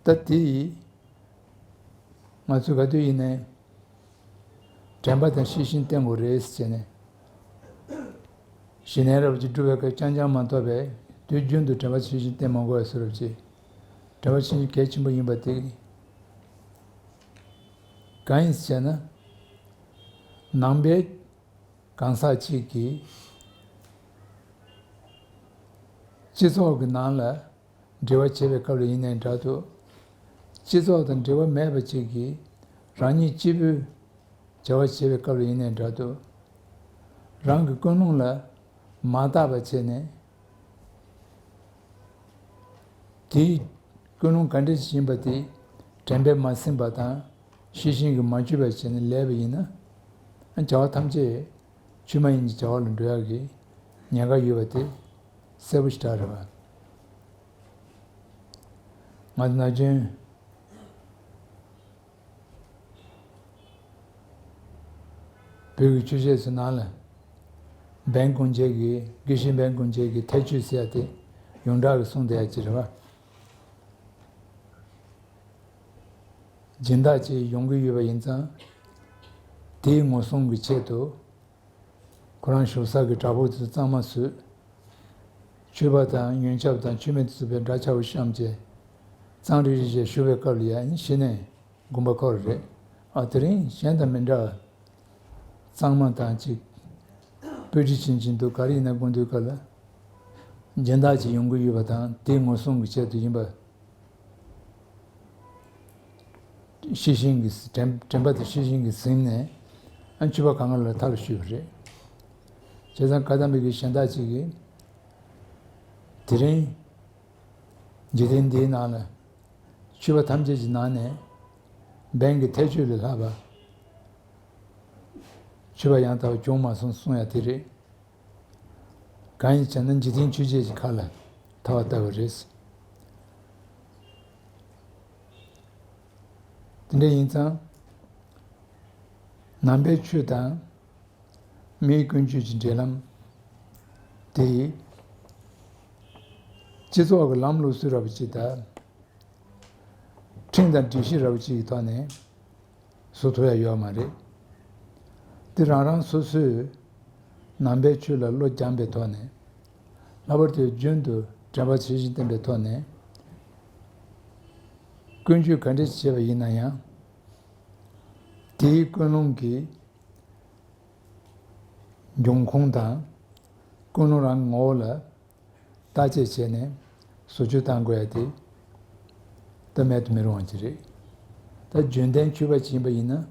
ད་དེ་ང་ཚོས་ག་དུས་ཡིན་ནའི་དྲན་པ་དང་ཤེས་བཞིན་བསྟེན་དགོས་རེད་ཟེར་ནས། ཞི་གནས་རབ་ཀྱིས་སྒྲུབ་པའི་སྐབས་རྐྱང་རྐྱང་མ་གཏོགས་པའི་དུས་རྒྱུན་དུ་དྲན་པ་ཤེས་བཞིན་བསྟེན་མ་དགོས་པའི་བཟོ་འདྲ་ཅིག་དྲན་པ་ཤེས་བཞིན་གལ་ཆེན་པོ་ཡིན་པ་དེ་གང་ཡིན་ཟེར་ན། ནང་པའི་གང་ཟག་ཅིག་གིས་སྤྱི་ཚོགས་ཀྱི་ནང་ལ་འབྲེལ་བ་བྱེད་པའི་སྐབས་ལ་ཡིན་ནའི་འདྲ་འདུག་སྤྱི་ཚོགས་དང་འབྲེལ་བ་མེད་པ་ཅིག་གིས་རང་ཉིད་གཅིག་པུས་བྱ་བ་བྱེད་པའི་སྐབས་ལ་ཡིན་ནའི་འདྲ་འདུག་རང་གི་ཀུན་སློང་ལ་མ་བརྟགས་པ་བྱས་ནས། དེའི་ཀུན་སློང་ག་འདྲ་ཞིག་ཡིན་པ་དེ་དྲན་པས་མ་ཟིན་པ་དང་ཤེས་བཞིན་གྱིས་མ་གཅོད་པ་བྱས་ནས་ལས་པ་ཡིན་ན། བྱ་བ་ཐམས་ཅད་ཆོས་མ་ཡིན་གྱི་བྱ་བ་ལ་འགྲོ་ཡག་གི་ཉེན་ཁ་ཡོད་པ་དེ་གསལ་པོ་ཞེ་དྲག་རེད་པ། ང་ཚོ་ན་གཞོན་བོད་ཀྱི་ཆོས་བཤད་ཚོའི་ནང་ལ་འབན་ཀུན་བྱེད་ཀྱི་དགེ་བཤེས་འབན་ཀུན་བྱེད་ཀྱི་ཐེག་ཆོས་ཟེར་ཡ་དེ་ཡོངས་གྲགས་ཀྱི་གསུང་བསྡད་ཡ་ཅིག་རེད་པ། སྦྱིན་བདག་ཅིག་ཡོང་གི་ཡོད་པ་ཡིན་ཙང་། དེའི་ངོ་སྲུང་གི་ཆེད་དུ་ཁོ་རང་བཞུགས་ས་གི་བྲག་ཕུག་དེ་གཙང་མ་བཟོས། མཆོད་པ་དང་ཡོན་ཆབ་དང་མཆོད་མེ་དེ་ཚོ་དཔེ་འདྲ་ཆགས་པོ་བཤམས་བྱས། གཙང་རིལ་རིལ་བྱས་བཞུགས་པའི་སྐབས་ལ་ཡ་ནི་གཞི་ནས་དགོན་པ་ཁོ་རང་རེད། ཨ་དེ་རིང་གཞན་དང་མི་འདྲ་བ། གཙང་མ་དང་གཅིག་སྤོས་དྲི་ཕྱིན་ཕྱིན་འདུག་ག་རེ་ཡིན་ན་དགོན་སྡེའི་སྐབས་ལ་སྦྱིན་བདག་ཅིག་ཡོང་གི་ཡོད་པ་དང་དེའི་ངོ་སྲུང་གི་ཆེད་དུ་ཡིན་པ། ཤེས་བཞིན་གྱིས་དྲན་དྲན་པ་དེ་ཤེས་བཞིན་གྱིས་ཟིན་ནས་ཨ་མཆོད་པ་གང་ག་ལ་མཐའ་ལ་བཤུས་པ་རེད། བྱས་ཙང་བཀའ་གདམས་པའི་གཞན་དག་ཅིག་གིས་དེ་རིང་འཇིག་རྟེན་འདིའི་ནང་ལ་མཆོད་པ་ཐམས་ཅད་ཀྱི་ནང་ནས་འབན་གྱི་ཐེག་མཆོད་ལས་ལྷག་པ་མཆོད་པ་ཡང་དག་པ་བྱུང་མ་སོང་གསུང་ཡ་དེ་རེད། གང་ཡིན་ཟེར་ན་འཇིག་རྟེན་ཆོས་བརྒྱད་ཀྱི་ཁ་ལ་ཐལ་བ་ལྟ་བུ་རེད། དེ་འདྲ་ཡིན་ཙང་། ནང་པའི་ཆོས་དང་མིའི་ཀུན་སྤྱོད་ཀྱི་འབྲེལ་ལམ་དེ། སྤྱི་ཚོགས་ཀྱི་ལམ་ལུགས་སྲོལ་རབ་ཅིག་དང་། ཁྲིམས་དང་སྒྲིག་གཞི་རབ་ཅིག་གི་ཐོག་ནས། བཟོ་ཐུབ་ཡ་ཡོད་མ་རེད། དེ་རང་རང་སོ་སོས་ནང་པའི་ཆོས་ལ་བློ་སྦྱངས་པའི་ཐོག་ནས། ལྷག་པར་དུ་རྒྱུན་དུ་དྲན་པ་ཇི་བཞིན་བསྟེན་པའི་ཐོག་ནས། ཀུན་སྤྱོད་ག་འདྲ་ཞིག་བྱས་པ་ཡིན་ན་ཡང་། དེའི་ཀུན་སློང་གི་འབྱུང་ཁུངས་དང་། ཀུན་སློང་རང་གི་ངོ་བོ་ལ། བརྟག་དཔྱད་བྱས་ནས་བཟོ་བཅོས་གཏང་དགོས་ཡ་དེ་ད་མེད་དུ་མི་རུང་བ་ཅིག་རེད། ད་རྒྱུན་ལྡན་ཆོས་པ་ཅིག་ཡིན་པ་ཡིན་ན།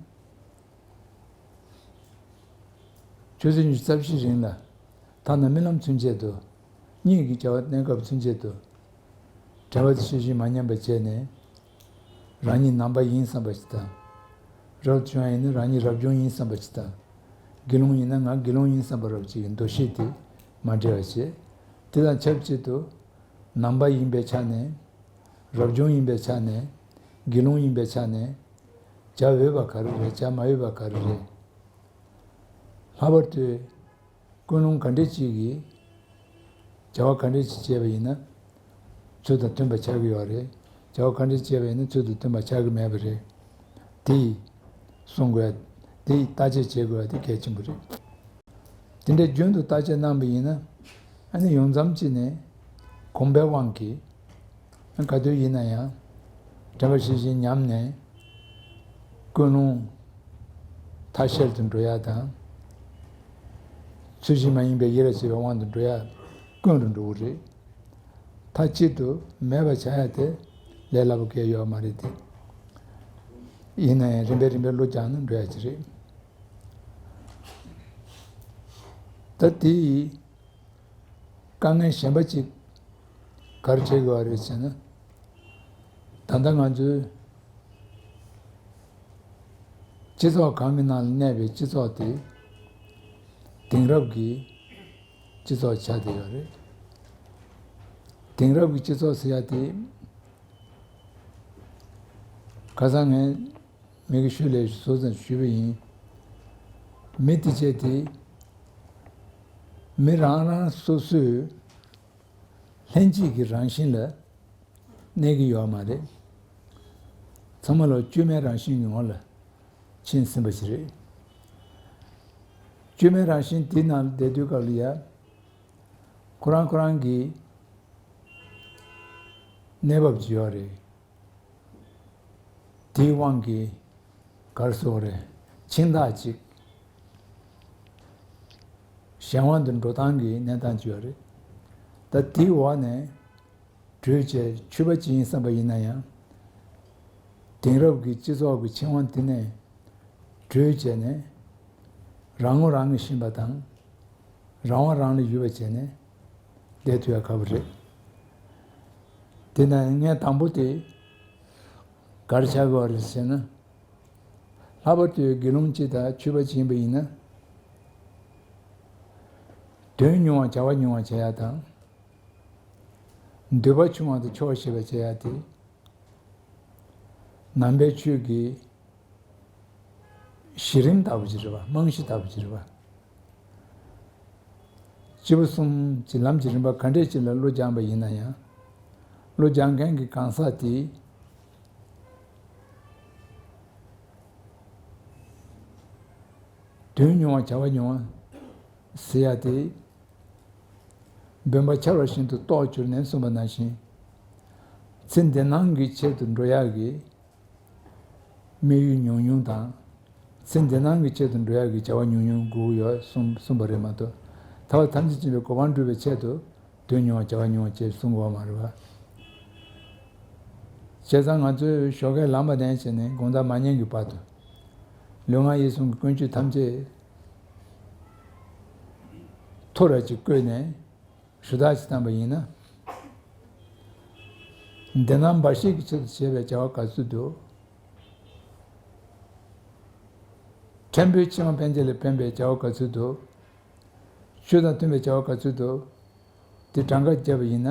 ཆུ་ཚོད་ཉི་ཤུ་རྩ་བཞིའི་རིང་ལ་ཐ་ན་རྨི་ལམ་ཚུན་ཆད་དུ་གཉིད་ཀྱི་བྱ་བ་གནས་སྐབས་ཚུན་ཆད་དུ་དྲན་པ་དེ་ཤེས་བཞིན་མ་ཉམས་པ་བྱས་ནས། རང་ཉིད་ནང་པ་ཡིན་བསམ་པ་ཞིག་དང་། རབ་བྱུང་ཡིན་ན་རང་ཉིད་རབ་བྱུང་ཡིན་བསམ་པ་ཞིག་དང་། དགེ་སློང་ཡིན་ན་ང་དགེ་སློང་ཡིན་བསམ་པ་རབ་ཅིག་གི་འདུ་ཤེས་དེ་མ་འདྲེས་པ་བྱས། དེ་དང་ཆབས་ཅིག་ཏུ་ནང་པ་ཡིན་པའི་ཆ་ནས། རབ་བྱུང་ཡིན་པའི་ཆ་ནས། དགེ་སློང་ཡིན་པའི་ཆ་ནས། བྱ་འོས་པ་ག་རེ་རེད། བྱ་མ་འོས་པ་ག་རེ་རེད། ལྷག་པར་དུ། ཀུན་སློང་ག་འདྲ་ཅིག་གིས་བྱ་བ་ག་འདྲ་ཅིག་བྱས་པ་ཡིན་ན་ཚུལ་དང་མཐུན་པ་ཆགས་ཀྱི་ཡོད་རེད། བྱ་བ་ག་འདྲ་བྱས་པ་ཡིན་ན་ཚུལ་དང་མཐུན་པ་ཆགས་ཀྱི་མེད་པ་རེད། དེ་ཡིས་གསུང་དགོས་ཡ། དེ་ཡིས་བརྟག་དཔྱད་བྱེད་དགོས་ཡ་དེ་གལ་ཆེན་པོ་རེད། དེ་འདྲའི་རྒྱུན་དུ་བརྟག་དཔྱད་གནང་བ་ཡིན་ན། ཨ་ནི་ཡོངས་ཙམ་གཅིག་ནས་གོམས་པའི་དབང་གིས། ག་དུས་ཡིན་ན་ཡང་དྲན་པ་ཤེས་བཞིན་ཉམས་ནས། ཀུན་སློང་ཐ་ཤལ་དུ་འགྲོ་ཡ་དང་། ཚུལ་བཞིན་མ་ཡིན་པའི་ཡིད་ལ་བྱེད་པའི་དབང་དུ་འགྲོ་ཡ་ཀུན་ཏུ་འགྲོ་གི་རེད། མཐའ་གཅིག་ཏུ་མེད་པར་བྱ་ཡ་དེ་ལས་སླ་པོ་གང་ཡང་ཡོད་མ་རེད་དེ། ཡིན་ན་ཡང་རིམ་པས་རིམ་པས་བློ་སྦྱངས་ནས་འགྲོ་ཡ་ཅིག་རེད། ད་དེ་ཡི་དཀའ་ངལ་གཞན་པ་ཅིག་ག་རེ་འཕྲད་ཀྱི་ཡོད་རེད་ཟེར་ན། ད་ལྟ་ང་ཚོའི་སྤྱི་ཚོགས་གང་གི་ནང་ལ་གནས་པའི་སྤྱི་ཚོགས་དེ་དེང་རབས་ཀྱི་སྤྱི་ཚོགས་ཆགས་བསྡད་ཡོད་རེད། དེང་རབས་ཀྱི་སྤྱི་ཚོགས་ཟེར་ཡ་དེ་ཁ་སང་ངས་མི་གི་ཤུལ་ལས་སུ་ཙམ་ཞུས་པ་ཡིན། མི་དེ་བྱས་ཏེ་མི་རང་རང་སོ་སོའི་ལྷན་སྐྱེས་ཀྱི་རང་བཞིན་ལ་གནས་ཀྱི་ཡོད་མ་རེད། ཚང་མ་ལོ་བཅོས་མའི་རང་བཞིན་གྱི་ངོ་ལ་ཕྱིན་ཟིན་པ་ཞིག་རེད། བཅོས་མའི་རང་བཞིན་དེ་ནང་བསྡད་དུས་སྐབས་ལ་ཡ། ཁོ་རང་ཁོ་རང་གི་གནས་བབ་ཅིག་ཡོད་རེད། དེའི་དབང་གིས་ག་རེ་ཟེར་དགོས་རེད། འཆིང་ཐག་ཅིག་གཞན་དབང་དུ་འགྲོ་སྟངས་ཀྱི་གནས་སྟངས་ཅིག་ཡོད་རེད། ད་དེའི་འོག་ནས་བྲོས་བྱས་ཆོས་པ་ཅིག་ཡིན་བསམ་པ་ཡིན་ན་ཡང་། དེང་རབས་ཀྱི་སྤྱི་ཚོགས་ཀྱི་འཆིང་དབང་དེ་ནས་བྲོས་བྱས་ནས་རང་ངོ་རང་གིས་ཤེས་པ་དང་། རང་དབང་རང་ལ་ཡོད་པ་བྱས་ནས་བསྡད་ཐུབ་ཡ་དཀའ་པོ་རེད། དེ་ན་ངས་དང་པོ་དེ་ག་རེ་ཆགས་ཀྱི་ཡོད་རེད་ཟེར་ན། ལྷག་པར་དུ་དགེ་སློང་གཅིག་དང་ཆོས་པ་གཅིག་ཡིན་པ་ཡིན་ན། དོན་ཉུང་བ་བྱ་བ་ཉུང་བ་བྱེད་ཡ་དང་། འདོད་པ་ཆུང་བ་དང་ཆོག་ཤེས་པ་བྱེད་ཡ་དེ། ནང་པའི་ཆོས་ཀྱི་གཞི་རིམ་ལྟ་བུ་ཅིག་རེད་པ། རྨང་གཞི་ལྟ་བུ་ཅིག་རེད་པ། སྐྱེས་བུ་གསུམ་གྱི་ལམ་གྱི་རིམ་པ་ག་འདྲས་ཅིག་ལ་བློ་སྦྱངས་པ་ཡིན་ན་ཡང་། བློ་སྦྱང་མཁན་གྱི་གང་ཟག་དེས། དོན་ཉུང་བ་བྱ་བ་ཉུང་བ་ཟེར་ཡ་དེ། འབུམ་པ་འཆར་བ་བཞིན་དུ་རྟོགས་གྱུར་ནས་གསུངས་པ་ནང་བཞིན། ཚེ་འདི་སྣང་གི་ཆེད་དུ་འགྲོ་ཡག་གི་དམིགས་ཡུལ་ཉུང་ཉུང་དང་། ཚེ་འདི་སྣང་གི་ཆེད་དུ་འགྲོ་ཡག་གི་བྱ་བ་ཉུང་ཉུང་དགོས་ཀྱི་ཡོད་གསུངས་གསུངས་པ་རེད་མ་གཏོགས། ཐར་པ་ཐམས་ཅད་མཁྱེན་པའི་གོ་འཕང་སྒྲུབ་པའི་ཆེད་དུ་དོན་ཉུང་བ་བྱ་བ་ཉུང་བ་ཅེས་གསུང་གི་ཡོད་མ་རེད་པ། བྱས་ཙང་ང་ཚོས་ཞོགས་ཀས་ལངས་པ་ནས་བྱས་ནས་དགོང་དག་མ་ཉལ་གྱི་བར་དུ། ལུས་ངག་ཡིད་གསུམ་གྱི་ཀུན་སྤྱོད་ཐམས་ཅད་ཐོ་རེ་ཅིག་བཀོད་ནས། ཞུ་དག་ཅིག་བཏང་པ་ཡིན་ན། འདི་ན་འབའ་ཞིག་གི་ཆེད་དུ་བྱས་པའི་བྱ་བ་ག་ཚོད་འདུག་ཕྲན་བུའི་ཕྱི་མ་ཕན་ཆད་ལ་ཕན་པའི་བྱ་བ་ག་ཚོད་འདུག་ཆོས་དང་མཐུན་པའི་བྱ་བ་ག་ཚོད་འདུག་དེ་གྲངས་ཀ་བརྒྱབ་པ་ཡིན་ན།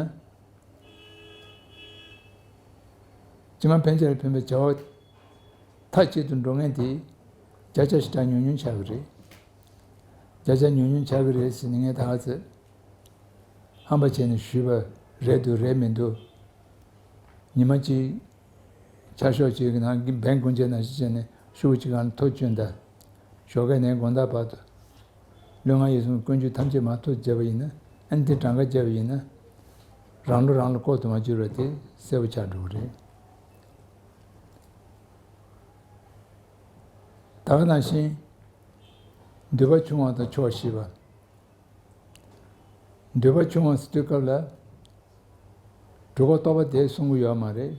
ཕྱི་མ་ཕན་ཆད་ལ་ཕན་པའི་བྱ་བ་མཐའ་གཅིག་ཏུ་འགྲོ་མཁན་དེ་བརྒྱ་ཆ་ཞེ་དྲག་ཉུང་ཉུང་ཆགས་ཀྱི་རེད། བརྒྱ་ཆ་ཉུང་ཉུང་ཆགས་ཀྱི་རེད་ཟེར་ནས་ངས་ད་ག་ཚོད་ཧམ་པ་བྱས་ནས་ཞུས་པ་རེད་འདུག་རེད་མི་འདུག་ཉི་མ་གཅིག་ཆར་ཤོག་ཅིག་གི་ནང་གི་བན་གུང་ཇའི་ནང་བཞིན་བྱས་ནས་ཤོག་གུ་གཅིག་སྒང་ལ་ཐོ་བཅུག་ད། ཞོགས་ཀས་ནས་དགོང་དག་བར་དུ། ལུས་ངག་ཡིད་གསུམ་ཀུན་སྤྱོད་ཐམས་ཅད་མ་ཐོ་བརྒྱབ་པ་ཡིན་ན། ཨ་ནི་དེ་གྲངས་ཀ་བརྒྱབ་པ་ཡིན་ན། རང་བློ་རང་ལ་ལྐོག་ཏུ་མ་གྱུར་བ་དེ་གསལ་པོ་ཆགས་འགྲོ་གི་རེད། ད་ག་ནང་བཞིན། འདོད་པ་ཆུང་བ་དང་ཆོག་ཤེས་པ། འདོད་པ་ཆུང་བ་ཟེར་དུས་སྐབས་ལ། གྲུབ་པ་རྟོགས་པ་དེ་གསུང་གི་ཡོད་མ་རེད།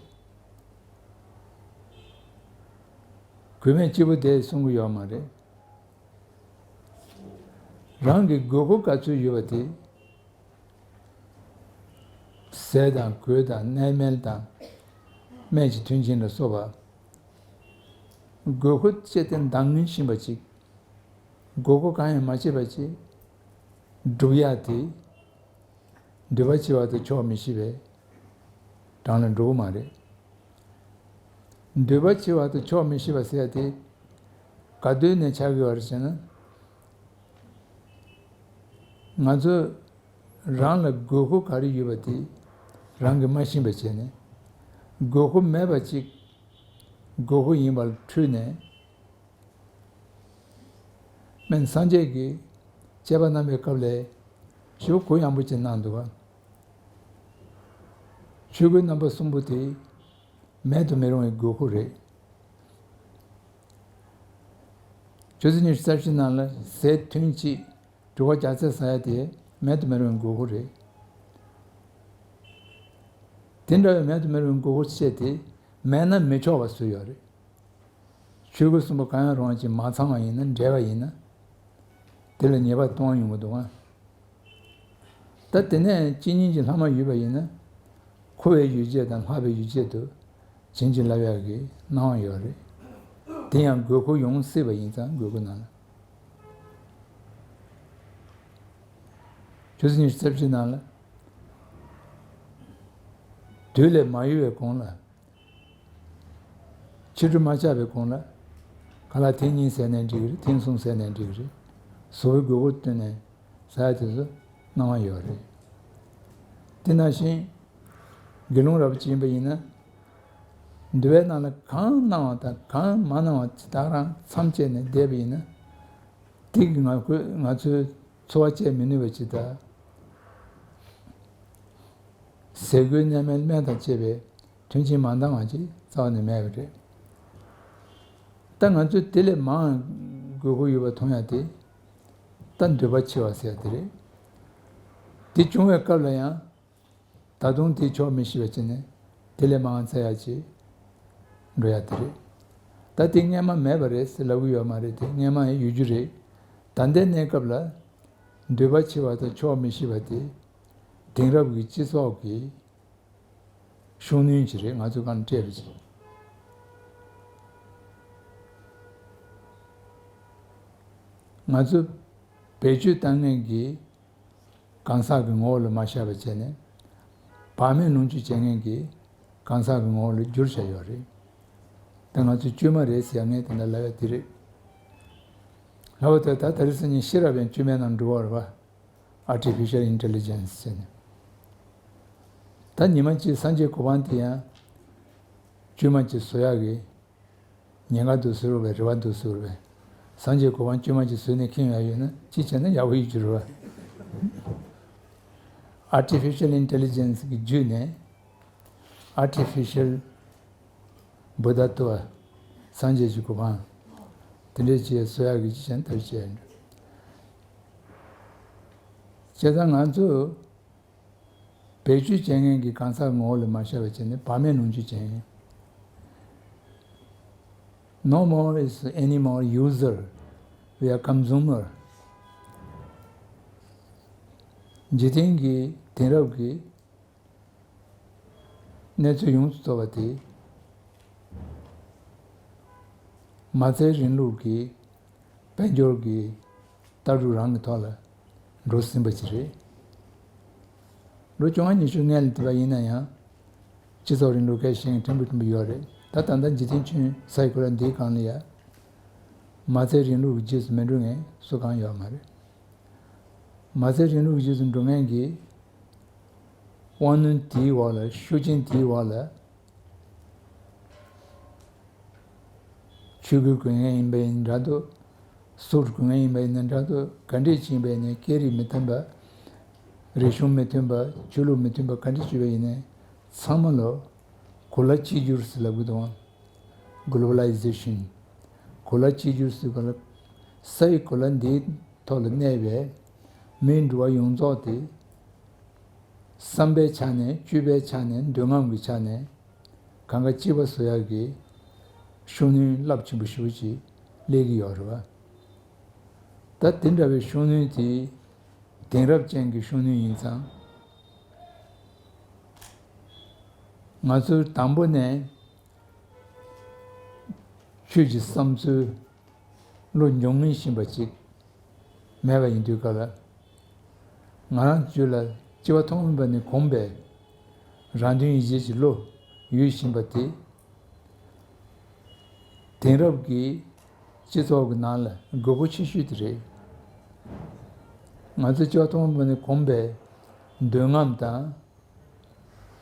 གུས་མེད་སྐྱེས་བུ་དེ་གསུང་གི་ཡོད་མ་རེད། རང་གི་དགོས་མཁོ་ག་ཚོད་ཡོད་པ་དེ། ཟས་དང་གོས་དང་གནས་མལ་དང་སྨན་གྱི་མཐུན་རྐྱེན་ལ་སོགས་པ། དགོས་མཁོ་སྤྱད་དེ་འདང་ངེས་ཤེས་པ་ཅིག་དགོས་མཁོ་གང་ཡང་མ་སྤྱད་པ་ཅིག་སྒྲུབ་ཡག་དེ། འདོད་པ་ཆེ་བ་དང་ཆོག་མི་ཤེས་པའི་གྲངས་ལ་འགྲོ་གི་མ་རེད། འདོད་པ་ཆེ་བ་དང་ཆོག་མི་ཤེས་པ་ཟེར་ཡ་དེ་ག་དུས་ནས་ཆགས་ཀྱི་ཡོད་རེད་ཟེར་ན། ང་ཚོ་རང་ལ་དགོས་མཁོ་ག་རེ་ཡོད་པ་དེ་རང་གིས་མ་ཤེས་པ་བྱས་ནས། དགོས་མཁོ་མེད་པ་ཅིག་དགོས་མཁོ་ཡིན་པར་འཁྲུལ་ནས། སྨན་སངས་རྒྱས་ཀྱིས་དཔྱད་པ་གནང་བའི་སྐབས་ལ་ཞེ་པོ་གུ་ཡངས་པོ་ཅིག་གནང་འདུག་པ། ཆོས་གོས་རྣམ་པ་གསུམ་པོ་དེ་མེད་དུ་མི་རུང་བའི་དགོས་མཁོ་རེད། ཆུ་ཚོད་ཉི་ཤུ་རྩ་བཞི་ནང་ལ་ཟས་ཐུན་གཅིག་དྲུག་པ་རྒྱགས་ཚད་ཟ་ཡ་དེ་མེད་དུ་མི་རུང་བའི་དགོས་མཁོ་རེད། དེ་འདྲ་བའི་མེད་དུ་མི་རུང་བའི་དགོས་མཁོ་སྤྱད་དེ་མེད་ན་མི་ཆོག་པ་བཟོས་ཡོད་རེད། ཆོས་གོས་གསུམ་པོ་གང་ཡང་རུང་བ་ཅིག་མ་ཚང་བ་ཡིན་ན། འབྲེལ་བ་ཡིན་ན། དེ་ལ་ཉེས་པ་གཏོང་ཡོང་གི་འདུག་ཨ། ད་དེ་ནས་གཅིན་སྙི་གི་ལྷག་མ་ཡོད་པ་ཡིན་ན། མཁོ་བའི་ཡོ་བྱད་དང་ལྷག་པའི་ཡོ་བྱད་དུ་བྱིན་གྱིས་བརླབ་ཡག་གི་གནང་བ་ཡོད་རེད། དེ་ཡང་དགོས་མཁོ་ཡོང་སྲིད་པ་ཡིན་ཙང་དགོས་མཁོ་ནང་ལ། ཆུ་ཚོད་ཉི་ཤུ་རྩ་བཞི་ནང་ལ། དུས་ལས་མ་ཡོལ་བའི་གོང་ལ། ཕྱི་དྲོ་མ་ཆགས་པའི་གོང་ལ། ཁ་ལག་ཐེངས་གཉིས་ཟས་ནའི་འགྲིག་གི་རེད། ཐེངས་གསུམ་ཟས་ནའི་འགྲིག་གི་རེད། གཟུགས་པོའི་དགོས་མཁོ་བསྟུན་ནས་ཟ་ཡ་དེ་ཚོ་གནང་བ་ཡོད་རེད། དེ་ནང་བཞིན་དགེ་སློང་རབ་ཅིག་ཡིན་པ་ཡིན་ན། འདུལ་བའི་ནང་ལ་གང་གནང་བ་དང་གང་མ་གནང་བ་ཇི་ལྟར་རང་མཚམས་བཅད་ནས་བསྡད་པ་ཡིན་ན། དེ་གིས་ང་ཁོ་ང་ཚོའི་འཚོ་བ་སྐྱེལ་མི་ནུས་པ་ཇི་ལྟར། ཟས་གོས་གནས་མལ་སྨན་དང་བཅས་པའི་མཐུན་རྐྱེན་མ་འདང་བ་ཅིག་རྩ་བ་ནས་མེད་པ་རེད། ད་ང་ཚོས་དེ་ལས་མང་དགོས་མཁོ་ཡོད་པ་མཐོང་ཡ་དེ། ད་འདོད་པ་ཆེ་བ་ཟེར་ཡ་དེ་རེད། དེ་བྱུང་བའི་སྐབས་ལ་ཡང་། ད་དུང་དེ་ཆོག་མི་ཤེས་པ་བྱས་ནས་དེ་ལས་མང་བཙལ་ཡ་ཅིག་འགྲོ་ཡ་དེ་རེད། ད་དེ་སྔས་མ་མེད་པ་རེད་ཟེར་ལབ་གི་ཡོད་མ་རེད། དེ་སྔས་མ་ཡང་ཡོད་རྒྱུ་རེད། ད་ལྟའི་གནས་སྐབས་ལ་འདོད་པ་ཆེ་བ་དང་ཆོག་མི་ཤེས་པ་དེ་དེང་རབས་ཀྱི་སྤྱི་ཚོགས་ཀྱི་ཤུགས་སྣོན་ཅིག་རེད། ང་ཚོས་གང་སྤྲད་པ་ཅིག་ང་ཚོ་བེད་སྤྱོད་བཏང་མཁན་གྱི་གང་ཟག་གི་ངོ་བོ་ལ་མ་ཤར་བ་བྱས་ནས། བག་མེད་ལོངས་སྤྱོད་བྱེད་མཁན་གྱི་གང་ཟག་གི་ངོ་བོ་ལ་བསྒྱུར་བྱས་ཡོད་རེད། ད་ང་ཚོས་བཅོས་མ་རེད་ཟེར་ཡ་ངས་དེ་འདྲ་ལབ་ཡ་དེ་རེད། ལྷག་པར་དུ་ད་དེ་རིང་སང་ཉིན་ཤེས་རབ་ཡང་བཅོས་མའི་ནང་འགྲོ་བ་རེད་པ། Artificial Intelligence ཟེར་ནས། ད་ཉི་མ་གཅིག་སངས་རྒྱས་གོ་འཕང་དེ་ཡང་བཅོས་མ་གཅིག་བཟོ་ཡག་གི་ཉེན་ཁ་འདུག་ཟེར་བ་རེད་པ། རེ་བ་འདུག་ཟེར་བ་རེད་པ། སངས་རྒྱས་གོ་འཕང་བཅོས་མ་གཅིག་བཟོས་ནས་ཁེངས་ཡག་ཡོད་ན་གཅིག་བྱས་ན་ཡག་པོ་ཡོད་རྒྱུ་རེད་པ། Artificial Intelligence གི་བརྒྱུད་ནས་Artificial Buddha ཏུ་བ་སངས་རྒྱས་ཀྱི་གོ་འཕང་དེ་འདྲས་ཅིག་བཟོ་ཡག་གི་ཅིག་བྱས་ན་ཐབས་ཤེས་བྱས་ཡོད་འགྲོ། བྱས་ཙང་ང་ཚོས་བེད་སྤྱོད་བྱེད་མཁན་གྱི་གང་ཟག་ངོ་བོ་ལ་མ་ཤར་བ་བྱས་ནས་བག་མེད་ལོངས་སྤྱོད་བྱེད་མཁན། No more is any more user, we are consumer. འཇིག་རྟེན་གྱི་དེང་རབས་ཀྱི་གནས་ཚུལ་ཡོངས་སུ་རྫོགས་པ་དེ། མ་རྩའི་རིང་ལུགས་ཀྱི་དཔལ་འབྱོར་གྱི་ལྟ་གྲུབ་རང་གི་ཐོག་ལ་འགྲོ་ཟིན་པ་ཅིག་རེད། ལོ་བཅོ་ལྔ་ཉི་ཤུ་སྔོན་ལ་བལྟས་པ་ཡིན་ན་ཡང་། སྤྱི་ཚོགས་རིང་ལུགས་སྐད་བཤད་མཁན་ཕྲན་བུ་ཕྲན་བུ་ཡོད་རེད། ད་ད་ལྟ་འཇིག་རྟེན་ཁྱོན་ས་ཡི་གོ་ལ་འདིའི་སྒང་ལ་ཡ། མ་རྩའི་རིང་ལུགས་ཀྱི་རྗེས་སུ་མི་འགྲོ་མཁན་སུ་གང་ཡོད་མ་རེད། མ་རྩའི་རིང་ལུགས་ཀྱི་རྗེས་སུ་འགྲོ་མཁན་གྱི་དབང་རྣོན་དེའི་འོག་ལ། ཤུགས་རྐྱེན་དེའི་འོག་ལ། ཆོས་གོས་གོན་མཁན་ཡིན་པ་ཡིན་འདྲ་འདུག་གཟུགས་གོན་མཁན་ཡིན་པ་ཡིན་ན་འདྲ་འདུག་ག་འདྲས་ཅིག་ཡིན་པ་ཡིན་ནའི་སྐད་རིགས་མི་མཐུན་པ། རིག་གཞུང་མི་མཐུན་པ། ཆོས་ལུགས་མི་མཐུན་པ་ག་འདྲས་ཅིག་ཡིན་པ་ཡིན་ནའི་ཚང་མ་ལོ། གོ་ལ་གཅིག་གྱུར་ཟེར་ལབ་གི་འདུག་ག Globalization. གོ་ལ་གཅིག་གྱུར་ཟེར་གོ་ལ། ས་ཡི་གོ་ལ་འདིའི་ཐོག་ལ་གནས་པའི་མིའི་འགྲོ་བ་ཡོངས་རྫོགས་དེ། བསམ་པའི་ཆ་ནས། སྤྱོད་པའི་ཆ་ནས། འདོད་རྔམ་གྱི་ཆ་ནས། གང་ག་གཅིག་པ་བཟོ་ཡག་གི་ཤུགས་སྣོན་རླབས་ཆེན་པོ་ཞེ་པོ་ཅིག་སླེབས་ཀྱི་ཡོད་རེད་པ། ད་དེ་འདྲ་བའི་ཤུགས་སྣོན་དེ་དེང་རབས་ཅན་གྱི་ཤུགས་སྣོན་ཡིན་ཙང་། ང་ཚོས་དང་པོ་ནས་ཆོས་ཀྱི་བསམ་ཚུལ་བློ་འགྱོད་ངེས་ཤེས་པ་ཅིག་མེད་པ་ཡིན་དུས་སྐབས་ལ། ང་རང་ཚོ་ལ་སྐྱེ་བ་ཐོག་མེད་པ་ནས་གོམས་པའི་རང་དོན་ཡིད་བྱེད་ཀྱི་བློ་ཡོད་བཞིན་པ་དེ། དེང་རབས་ཀྱི་སྤྱི་ཚོགས་ཀྱི་ནང་ལ་དགོས་མཁོ་ཆེ་ཤོས་དེ་རེད། ང་ཚོ་སྐྱེ་བ་ཐོག་མེད་པ་ནས་གོམས་པའི་འདོད་རྔམ་དང་།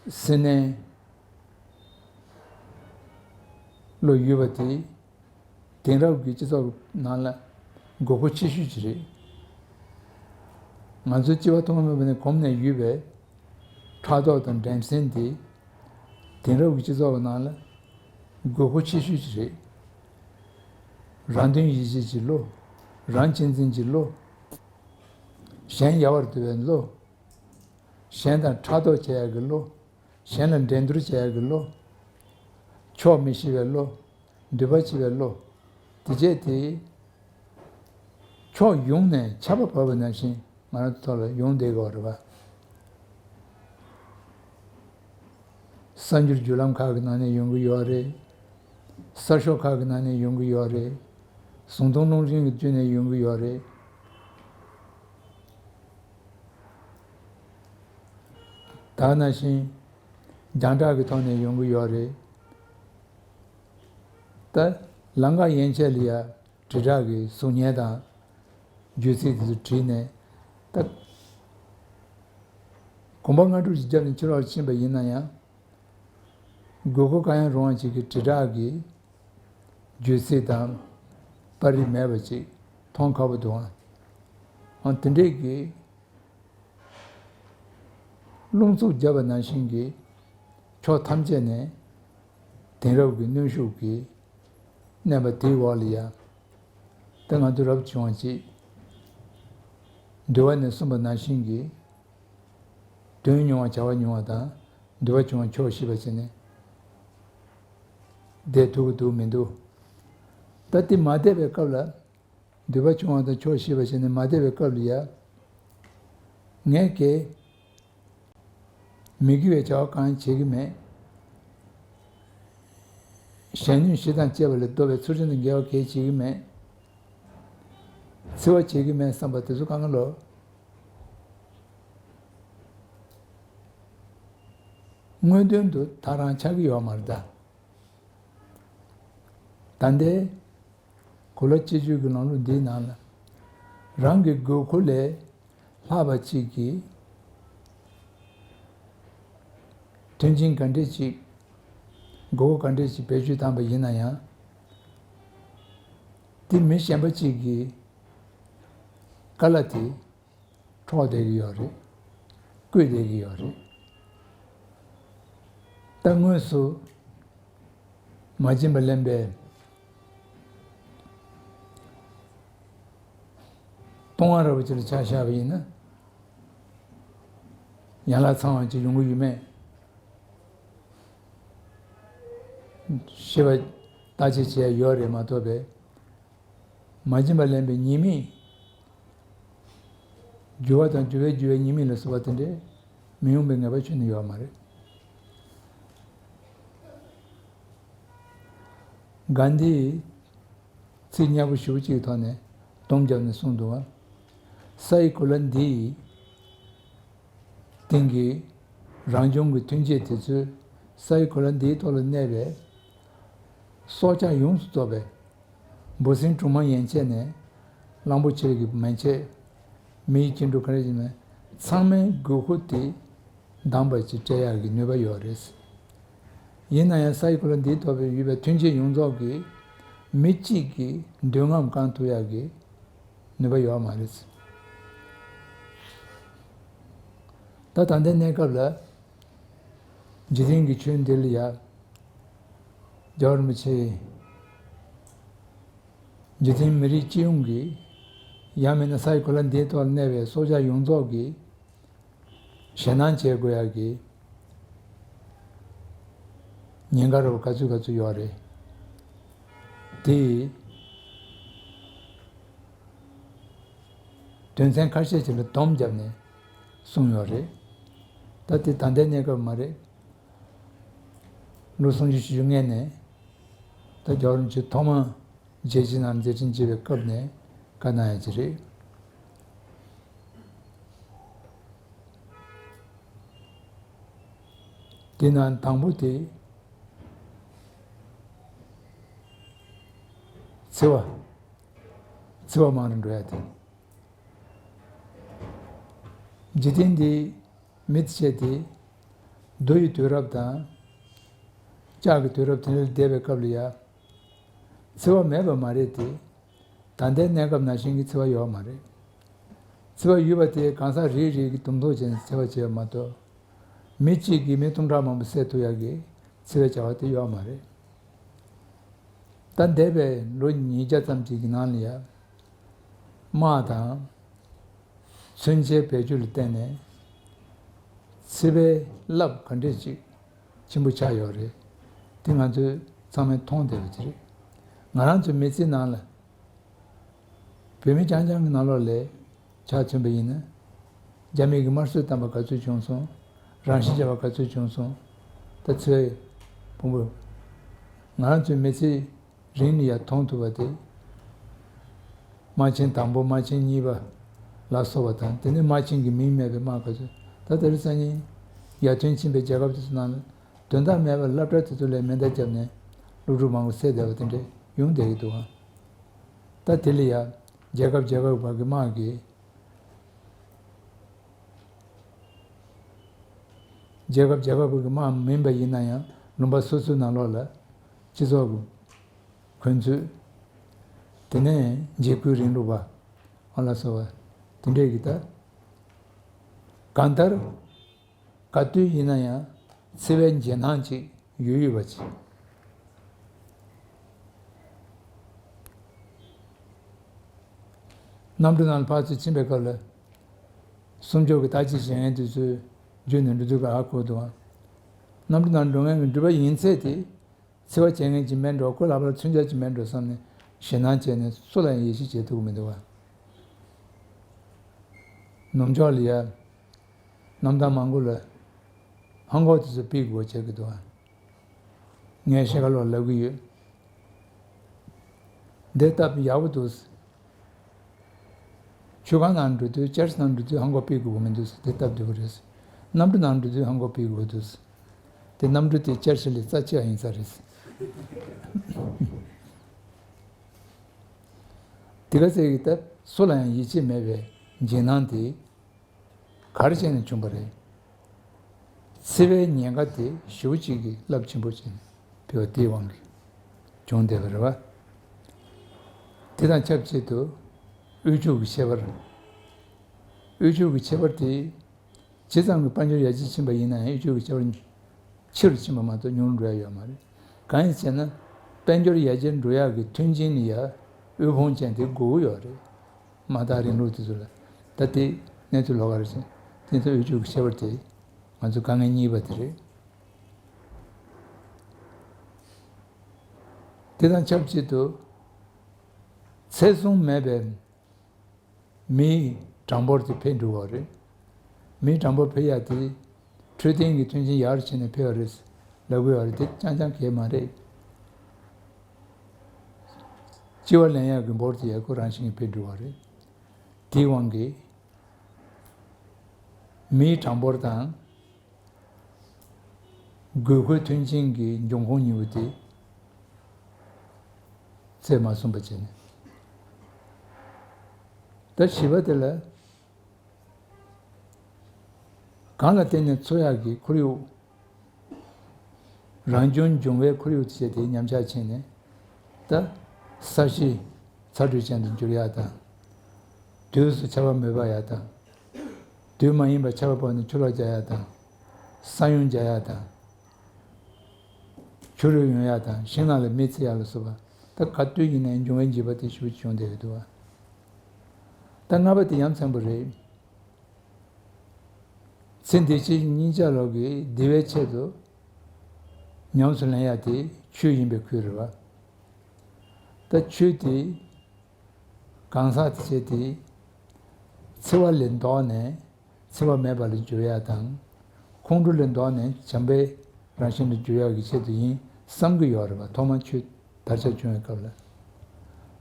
སེམས་ནས་ བློ་ཡོད་པ་དེ་དེང་རབས་ཀྱི་སྤྱི་ཚོགས་ནང་ལ་དགོས་མཁོ་ཆེ་ཤོས་ཅིག་རེད། ང་ཚོའི་སྤྱི་བ་ཐོག་མ་ནས་གོམས་ནས་ཡོད་པའི་ཕྲག་དོག་དང་འགྲན་སེམས་དེ་དེང་རབས་ཀྱི་སྤྱི་ཚོགས་ནང་ལ་དགོས་མཁོ་ཆེ་ཤོས་ཅིག་རེད། རང་དོན་ཡིད་བྱེད་ཀྱི་བློ། རང་གཅེས་འཛིན་གྱི་བློ། གཞན་ཡལ་བར་དུ་བའི་བློ། གཞན་དང་ཕྲག་དོག་བྱེད་ཡག་གི་བློ། གཞན་ལ་འགྲན་བསྡུར་བྱེད་ཡག་གི་བློ། ཕྱོགས་མི་ཤེས་པའི་བློ། འདོད་པ་ཆེ་བའི་བློ། དེ་བྱས་ཏེ། ཕྱོགས་ཡོངས་ནས་ཆར་པ་བབས་པ་ནང་བཞིན་ང་རང་ཚོ་ཐོག་ལ་ཡོང་བསྡད་ཀྱི་ཡོད་རེད་པ། གསར་འགྱུར་བརྒྱུད་ལམ་ཁག་གི་ནང་ནས་ཡོང་གི་ཡོད་རེད། གསར་ཤོག་ཁག་གི་ནང་ནས་ཡོང་གི་ཡོད་རེད། གཟུགས་མཐོང་རླུང་འཕྲིན་གྱི་བརྒྱུད་ནས་ཡོང་གི་ཡོད་རེད། ད་ག་ནང་བཞིན་རྒྱང་བསྒྲགས་ཀྱི་ཐོག་ནས་ཡོང་གི་ཡོད་རེད། ད་ལམ་ཁ་ཡན་ཆད་ལ་ཡ་དྲིལ་བསྒྲགས་ཀྱི་གཟུགས་བརྙན་དང་བརྗོད་ཚིག་དེ་ཚོ་བྲིས་ནས། ད་གོམ་པ་ལྔ་དྲུག་ཅིག་བརྒྱབ་ནས་ཕྱི་ལོགས་ཕྱིན་པ་ཡིན་ན་ཡང་། དགོས་མཁོ་གང་ཡང་རུང་བ་ཅིག་གི་དྲིལ་བསྒྲགས་ཀྱི་བརྗོད་ཚིག་དང་པར་རིས་མེད་པ་ཅིག་མཐོང་ཁག་པོ་འདུག་ཨང་། ཨང་། དེ་འདྲས་ཀྱི་རླུང་འཚུབ་བརྒྱབ་པ་ནང་བཞིན་གྱི་ཕྱོགས་ཐམས་ཅད་ནས་དེང་རབས་ཀྱི་གནོན་ཤུགས་ཀྱིས་མནན་པ་དེའི་འོག་ལ་ཡ། ད་ང་ཚོ་རབ་བྱུང་བ་ཅིག་འདུལ་བ་ནས་གསུངས་པ་ནང་བཞིན་གྱི། དོན་མྱོང་བ་བྱ་བ་མྱོང་བ་དང་འདུལ་བ་བྱུང་བ་ཆོག་ཤེས་པ་བྱས་ནས་བསྡད་ཐུབ་ཀྱི་འདུག་མི་འདུག་ད་དེ་མ་བསྡད་པའི་སྐབས་ལ་འདུལ་བ་བྱུང་བ་དང་ཆོག་ཤེས་པ་བྱས་ནས་མ་བསྡད་པའི་སྐབས་ལ་ཡ། ངས་ཀྱིས་མི་དགེ་བའི་བྱ་བ་གང་ཡང་བྱེད་ཀྱི་མེད། གཞན་གནོད་བྱེད་དང་བཅས་པ་ལས་ལྡོག་པའི་ཚུལ་ཁྲིམས་དང་འགལ་བ་གང་ཡང་བྱེད་ཀྱི་མེད། འཚེ་བ་བྱེད་ཀྱི་མེད་བསམ་པ་དེ་ཚོ་གང་ག་ལོ། དངོས་དོན་དུ་ད་རང་ཆགས་ཀྱི་ཡོད་མ་རེད་ད། ད་ལྟའི་གོ་ལ་སྤྱི་སྤྱོད་ཀྱི་ལམ་ལུགས་འདིའི་ནང་ལ། རང་གི་དགོས་མཁོ་ལས་ལྷག་པ་ཅིག་གིས་མཐུན་རྐྱེན་ག་འདྲས་ཅིག་དགོས་མཁོ་ག་འདྲས་ཅིག་བེད་སྤྱོད་བཏང་པ་ཡིན་ན་ཡང་། དེ་མི་གཞན་པ་ཅིག་གི་དཀའ་ལས་དེ། འཕྲོག་བསྡད་ཀྱི་ཡོད་རེད། བརྐུས་བསྡད་ཀྱི་ཡོད་རེད། ད་དངོས་སུ་མ་བྱིན་པ་ལེན་པའི་སྟོང་བ་ར་བ་ཅིག་ལ་ཆ་བཞག་པ་ཡིན་ན། ཡན་ལག་ཚང་བ་ཅིག་ཡོང་གི་ཡོད་མེད་ཤེས་པ་བརྟག་དཔྱད་བྱས་ཡོད་རེད་མ་གཏོགས་པའི། མ་བྱིན་པ་ལེན་པའི་ཉེས་དམིགས། རྒྱུ་བ་དང་རྒྱུ་བའི་རྒྱུ་བའི་ཉེས་དམིགས་ལ་སོགས་པ་དེ་འདྲས་མི་ཡོང་པའི་ངེས་པ་ཁྱོན་ནས་ཡོད་མ་རེད། གྷན་དྷིས་ཚིག་སྙན་པོ་ཞེ་པོ་ཅིག་གི་ཐོག་ནས་སྡོམ་བརྒྱབ་ནས་གསུངས་འདུག་བ། ས་ཡི་གོ་ལ་འདིའི་སྟེང་གི་རང་བྱུང་གི་ཐོན་སྐྱེད་དེ་ཚོས་ས་ཡི་གོ་ལ་འདིའི་ཐོག་ལ་གནས་པའི་སྲོག་ཆགས་ཡོངས་སུ་རྫོགས་པའི་འབུ་སྲིན་གྲོག་མ་ཡན་ཆད་ནས་གླང་པོ་ཆེ་གི་མན་ཆད། མི་ཡི་སྐྱེ་འགྲོ་ག་རེ་ཡིན་ན་ཚང་མའི་དགོས་མཁོ་དེ་འདང་བ་ཅིག་སྤྲད་ཡག་གི་ནུས་པ་ཡོད་རེད། ཡིན་ན་ཡང་ས་ཡི་གོ་ལ་འདིའི་ཐོག་པའི་ཡོད་པའི་ཐོན་སྐྱེད་ཡོངས་རྫོགས་ཀྱིས་མི་གཅིག་གི་འདོད་རྔམ་བསྐང་ཐུབ་ཡག་གི་ནུས་པ་ཡོད་མ་རེད། ད་ད་ལྟའི་གནས་སྐབས་ལ་འཇིག་རྟེན་གྱི་ཆོས་འདི་ལ་ཡ་རྒྱལ་བ་རིན་པོ་ཆེ་འཇིག་རྟེན་མི་རིགས་སྤྱི་ཡོངས་ཀྱི་ཡང་མིན་ན་ས་ཡི་གོ་ལ་འདིའི་ཐོག་ལ་གནས་པའི་སྲོག་ཆགས་ཡོངས་རྫོགས་ཀྱི་ཞེད་སྣང་བྱེད་དགོས་ཡག་གི་ཉེན་ཁ་རབ་ག་ཚོད་ག་ཚོད་ཡོད་རེད། དེ་དོན་ཚན་ཁ་ཤས་ཅིག་ལ་སྡོམ་བརྒྱབ་ནས་གསུངས་ཡོད་རེད། ད་དེ་ད་ལྟའི་གནས་སྐབས་མ་རེད། ལོ་སུམ་ཅུ་བཞི་བཅུ་སྔོན་ནས་ད་རྒྱལ་བ་རིན་པོ་ཆེ་ཐོག་མ་རྒྱལ་སྤྱི་ནང་མཛད་འཕྲིན་བྱེད་པའི་སྐབས་ནས་བཀའ་གནང་ཡ་ཅིག་རེད། དེ་ནང་དང་པོ་དེ་འཚེ་བ། འཚེ་བ་མང་རུ་འགྲོ་ཡ་དེ། འཇིག་རྟེན་འདི་མི་ཚེ་ཆད་དེ། རྡོ་ཡི་དུས་རབས་དང་། ལྕགས་ཀྱི་དུས་རབས་དེ་འདྲ་ལ་བསྡད་པའི་སྐབས་ལ་ཡ། འཚེ་བ་མེད་པ་མ་རེད་དེ། ད་ལྟའི་གནས་སྐབས་ནང་བཞིན་གྱི་འཚེ་བ་ཡོད་མ་རེད། འཚེ་བ་ཡོད་པ་དེ་གང་ཟག་རེ་རེ་གིས་འདུམ་འགྲིག་བྱས་ནས་འཚེ་བ་བྱས་པ་མ་གཏོགས། མི་གཅིག་གིས་མི་སྟོང་ཕྲག་མང་པོ་བསད་ཐུབ་ཡག་གི་འཚེ་བའི་བྱ་བ་དེ་ཡོད་མ་རེད། ད་འདས་པའི་ལོ་ཉིས་བརྒྱ་ཙམ་ཅིག་གི་ནང་ལ་ཡ། དམག་དང་། མཚོན་ཆའི་བེད་སྤྱོད་ལ་བརྟེན་ནས་འཚེ་བའི་རླབས་ག་འདྲས་ཅིག་ཆེན་པོ་ཆགས་ཡོད་རེད། དེ་ང་ཚོས་ཚང་མས་མཐོང་བསྡད་པ་ཅིག་རེད། ང་རང་ཚོའི་མི་ཚེའི་ནང་ལ་བོད་མི་རྐྱང་རྐྱང་གི་ནང་ལོགས་ལ་ཆ་མཚོན་པ་ཡིན་ན། རྒྱ་མི་གིས་དམར་གསོད་བཏང་པ་ག་ཚོད་བྱུང་སོང་། རང་ཤི་བྱས་པ་ག་ཚོད་བྱུང་སོང་། ད་འཚེ་བའི་ཕུང་པོ། ང་རང་ཚོའི་མི་ཚེའི་རིང་ལ་ཡ་མཐོང་ཐུབ་པ་དེ། དམག་ཆེན་དང་པོ་དམག་ཆེན་གཉིས་པ་ལ་སོགས་པ་དང་དེ་ནས་དམག་ཆེན་གྱི་མིང་མེད་པའི་དམག་ག་ཚོད། ད་དེ་རིང་སང་ཉིན་ཡར་ཐོན་ཕྱིན་པའི་རྒྱལ་ཁབ་དེ་ཚོ་ནང་ལ་དོན་དག་མེད་པར་སློབ་གྲྭ་དེ་ཚོ་ལ་མེ་མདའ་བརྒྱབ་ནས་སློབ་ཕྲུག་མང་པོ་བསད་བསྡད་པ་དེ་འདྲ་ཡོང་བསྡད་ཀྱི་འདུག་ཨང་། ད་དེ་ལ་ཡ་རྒྱལ་ཁབ་རྒྱལ་ཁབ་བར་གྱི་དམག་གིས། རྒྱལ་ཁབ་རྒྱལ་ཁབ་ཀྱི་དམག་མིན་པ་ཡིན་ན་ཡང་ལུང་པ་སོ་སོའི་ནང་ལོགས་ལ་སྤྱི་ཚོགས་ཀྱི་འཁོན་རྩོད། དེ་ནས་འཇིགས་སྐུལ་རིང་ལུགས་པ་ཨ་ལ་སོགས་པ་དེ་འདྲས་ཀྱི་ད། གང་ལྟར་ག་དུས་ཡིན་ན་ཡང་འཚེ་བའི་རྗེས་གནང་ཅིག་ཡོད་ཡོད་པ་ཅིག། གནམ་གྲུ་ནང་ལ་ཕར་ཚུར་ཕྱིན་པའི་སྐབས་ལ། སུམ་ཅུ་གི་ལྟ་ཅི་བྱེད་མཁན་དེ་ཚོས་བརྒྱུད་ནས་འགྲོ་དུས་ཀ་ཧ་གོ་འདུག་ཨང་། གནམ་གྲུ་ནང་འགྲོ་མཁན་གྱི་འགྲུལ་པ་ཡིན་ཚད་དེ། འཚེ་བ་བྱེད་མཁན་ཅིག་མེད་འགྲོ། ཁོ་ལག་པར་མཚོན་ཆ་ཅིག་མེད་འགྲོ་བསམ་ནས་ཞེད་སྣང་བྱས་ནས་སུ་ལ་ཡང་ཡིད་ཆེས་བྱེད་ཐུབ་ཀྱི་མི་འདུག་ཨང་། ནུབ་ཕྱོགས་ལ་ཡ། གནམ་ཐང་མང་པོ་ལ་ཧང་གོག་དེ་ཚོ་ཕུད་དགོས་བྱེད་ཀྱི་འདུག་ཨང་། ངས་ཤེས་ཁ་ལོག་ལབ་ཀྱི་ཡོད། འདི་སྟབས་ཡག་པོ་འདུག། ཆུ་སྒང་ནང་འགྲོ་དུས་ཅར་ནང་འགྲོ་དུས་ཧང་གོག་ཕུད་དགོས་མི་འདུག། འདི་སྟབས་བདེ་པོ་རེད། གནམ་གྲུ་ནང་འགྲོ་དུས་ཧང་གོག་ཕུད་དགོས་འདུག། དེ་གནམ་གྲུ་དེ་ཅར་ལས་རྩ་ཆེ་བ་ཡིན་ས་རེད། དེ་ག་ཚད་ཀྱི་སྟབས་སུ་ལ་ཡང་ཡིད་ཆེས་མེད་པའི་རྗེས་གནང་དེ། ག་རེ་བྱས་ནས་བྱུང་བ་རེད། འཚེ་བའི་ཉེན་ཁ་དེ་ཞེ་པོ་ཅིག་གི་རླབས་ཆེན་པོ་བྱས་ནས་ཕུལ་བ་དེའི་དབང་གིས་བྱུང་བསྡད་པ་རེད་བ། དེ་དང་ཆབས་ཅིག་ཏུ་དབུལ་ཕྱུག་གི་ཁྱད་པར། དབུལ་ཕྱུག་གི་ཁྱད་པར་དེ་ཇི་ཙམ་གྱི་དཔལ་འབྱོར་ཡར་རྒྱས་ཕྱིན་པ་ཡིན་ན་ཡང་དབུལ་ཕྱུག་གི་ཁྱད་པར་ཆེ་རུ་ཕྱིན་པ་མ་གཏོགས་ཉུང་རུ་འགྲོ་ཡ་ཡོད་མ་རེད། གང་ཡིན་ཟེར་ན། དཔལ་འབྱོར་ཡར་རྒྱས་འགྲོ་ཡག་གི་མཐུན་རྐྱེན་ནི་ཡ་དབུལ་ཕོངས་ཅན་དེ་དགོས་ཀྱི་ཡོད་རེད། མ་དག་རིང་ལུགས་དེ་ཚོ་ལ། ད་དེ་གནས་ཚུལ་ལོགས་ཀ་རེད་ཟེར། དེ་ཚོ་དབུལ་ཕྱུག་གི་ཁྱད་པར་དེ་ང་ཚོ་དཀའ་ངལ་གཉིས་པ་དེ་རེད། དེ་དང་ཆབས་ཅིག་ཏུ་ཚད་བཟུང་མེད་པའི་མིའི་གྲངས་འབོར་དེ་འཕེལ་འགྲོ་བ་རེད། མིའི་གྲངས་འབོར་འཕེལ་ཡག་དེ་འཕྲོད་བསྟེན་གྱི་མཐུན་རྐྱེན་ཡག་རུ་ཕྱིན་ནས་འཕེལ་བ་རེད་ལབ་དགོས་པ་རེད། དེ་རྐྱང་རྐྱང་གལ་མ་རེད། སྤྱི་བ་ལེན་ཡག་གི་འབོར་དེ་ཡག་པོ་རང་བཞིན་གྱིས་འཕེལ་འགྲོ་བ་རེད། དེའི་དབང་གིས་མིའི་གྲངས་འབོར་དང་དགོས་མཁོའི་མཐུན་རྐྱེན་གྱི་འབྱུང་ཁུངས་གཉིས་པོ་དེ་ཚད་མ་བཟུང་པ་བྱས་ནས། ད་བཞི་པ་དེ་ལ། གང་ལ་བརྟེན་ནས་འཚོ་ཡག་གི་ཁོར་ཡུག་རང་བྱུང་འབྱུང་བའི་ཁོར་ཡུག་ཅེས་དེ་ཉམས་ཆག་ཕྱིན་ནས། ད་ས་གཞི་ཚ་དྲོད་ཅན་དུ་འགྱུར་ཡག་དང་། དུས་སུ་ཆར་པ་མོད་པ་ཡག་དང་། དུས་མ་ཡིན་པར་ཆར་པ་བབས་ནས་ཆུ་ལོག་རྒྱག་ཡག་དང་། ས་ཡོམ་རྒྱག་ཡག་དང་། ཆུ་རུད་ཡོང་ཡག་དང་ཤིང་ནགས་ལ་མེ་འཚིག་ཡག་ལ་སོགས་པ། ད་ག་དུས་ཡིན་ནའི་འབྱུང་བའི་འཇིགས་པ་དེ་ཞེ་པོ་ཅིག་བྱུང་བསྡད་ཡོད་འདུག་བ། ད་ལྔ་པ་དེ་ཡ་མཚན་པོ་རེད། ཚེ་འདི་ཕྱི་གཉིས་ཆ་ལོག་གི་བདེ་བའི་ཆེད་དུ་ཉམས་སུ་ལེན་ཡག་དེ་ཆོས་ཡིན་པའི་ཁུལ་རེད་བ། ད་ཆོས་དེ་གང་ཟག་དེ་བྱས་ཏེ་འཚེ་བ་ལས་ལྡོག་ནས་འཚེ་བ་མེད་པ་ལ་འགྱུར་ཡག་དང་། ཁོང་ཁྲོ་ལས་ལྡོག་ནས་བྱམས་པའི་རང་བཞིན་དུ་འགྱུར་ཡག་གི་ཆེད་དུ་ཡིན་བསམ་གྱི་ཡོད་རེད་བ། ཐོག་མར་ཆོས་དར་ཁྱབ་བྱུང་བའི་སྐབས་ལ།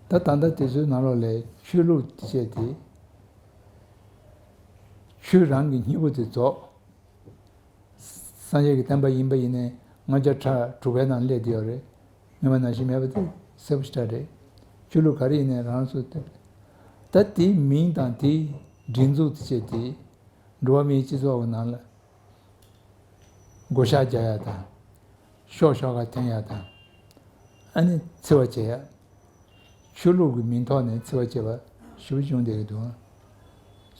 ད་ད་ལྟ་དེ་ཚོའི་ནང་ལོགས་ལས་ཆོས་ལུགས་དེ་བྱས་ཏེ་ཆོས་རང་གི་སྙིང་པོ་དེ་རྫོགས། སངས་རྒྱས་ཀྱི་བསྟན་པ་ཡིན་པ་ཡིན་ནའི་ལྔ་བརྒྱ་ཕྲག་དྲུག་པའི་ནང་སླེབས་བསྡད་ཡོད་རེད། སྔོན་མ་ནང་བཞིན་མེད་པ་དེ་གསལ་པོ་ཞེ་དྲག་རེད། ཆོས་ལུགས་ག་རེ་ཡིན་ནའི་རང་སོ་སོ་དེ། ད་དེའི་མིང་དང་དེའི་སྒྲིག་འཛུགས་དེ་བྱས་ཏེ་འགྲོ་བ་མིའི་སྤྱི་ཚོགས་ཀྱི་ནང་ལ་བགོ་བཤའ་རྒྱག་ཡག་དང་། ཤོག་ཤོག་ཁ་འཐེན་ཡག་དང་། ཨ་ནི་འཚེ་བ་བྱེད་ཡག་ཆོས་ལུགས་ཀྱི་མིང་ཐོག་ནས་འཚེ་བ་བྱེད་པ་ཞེ་པོ་བྱུང་བསྡད་ཀྱི་འདུག་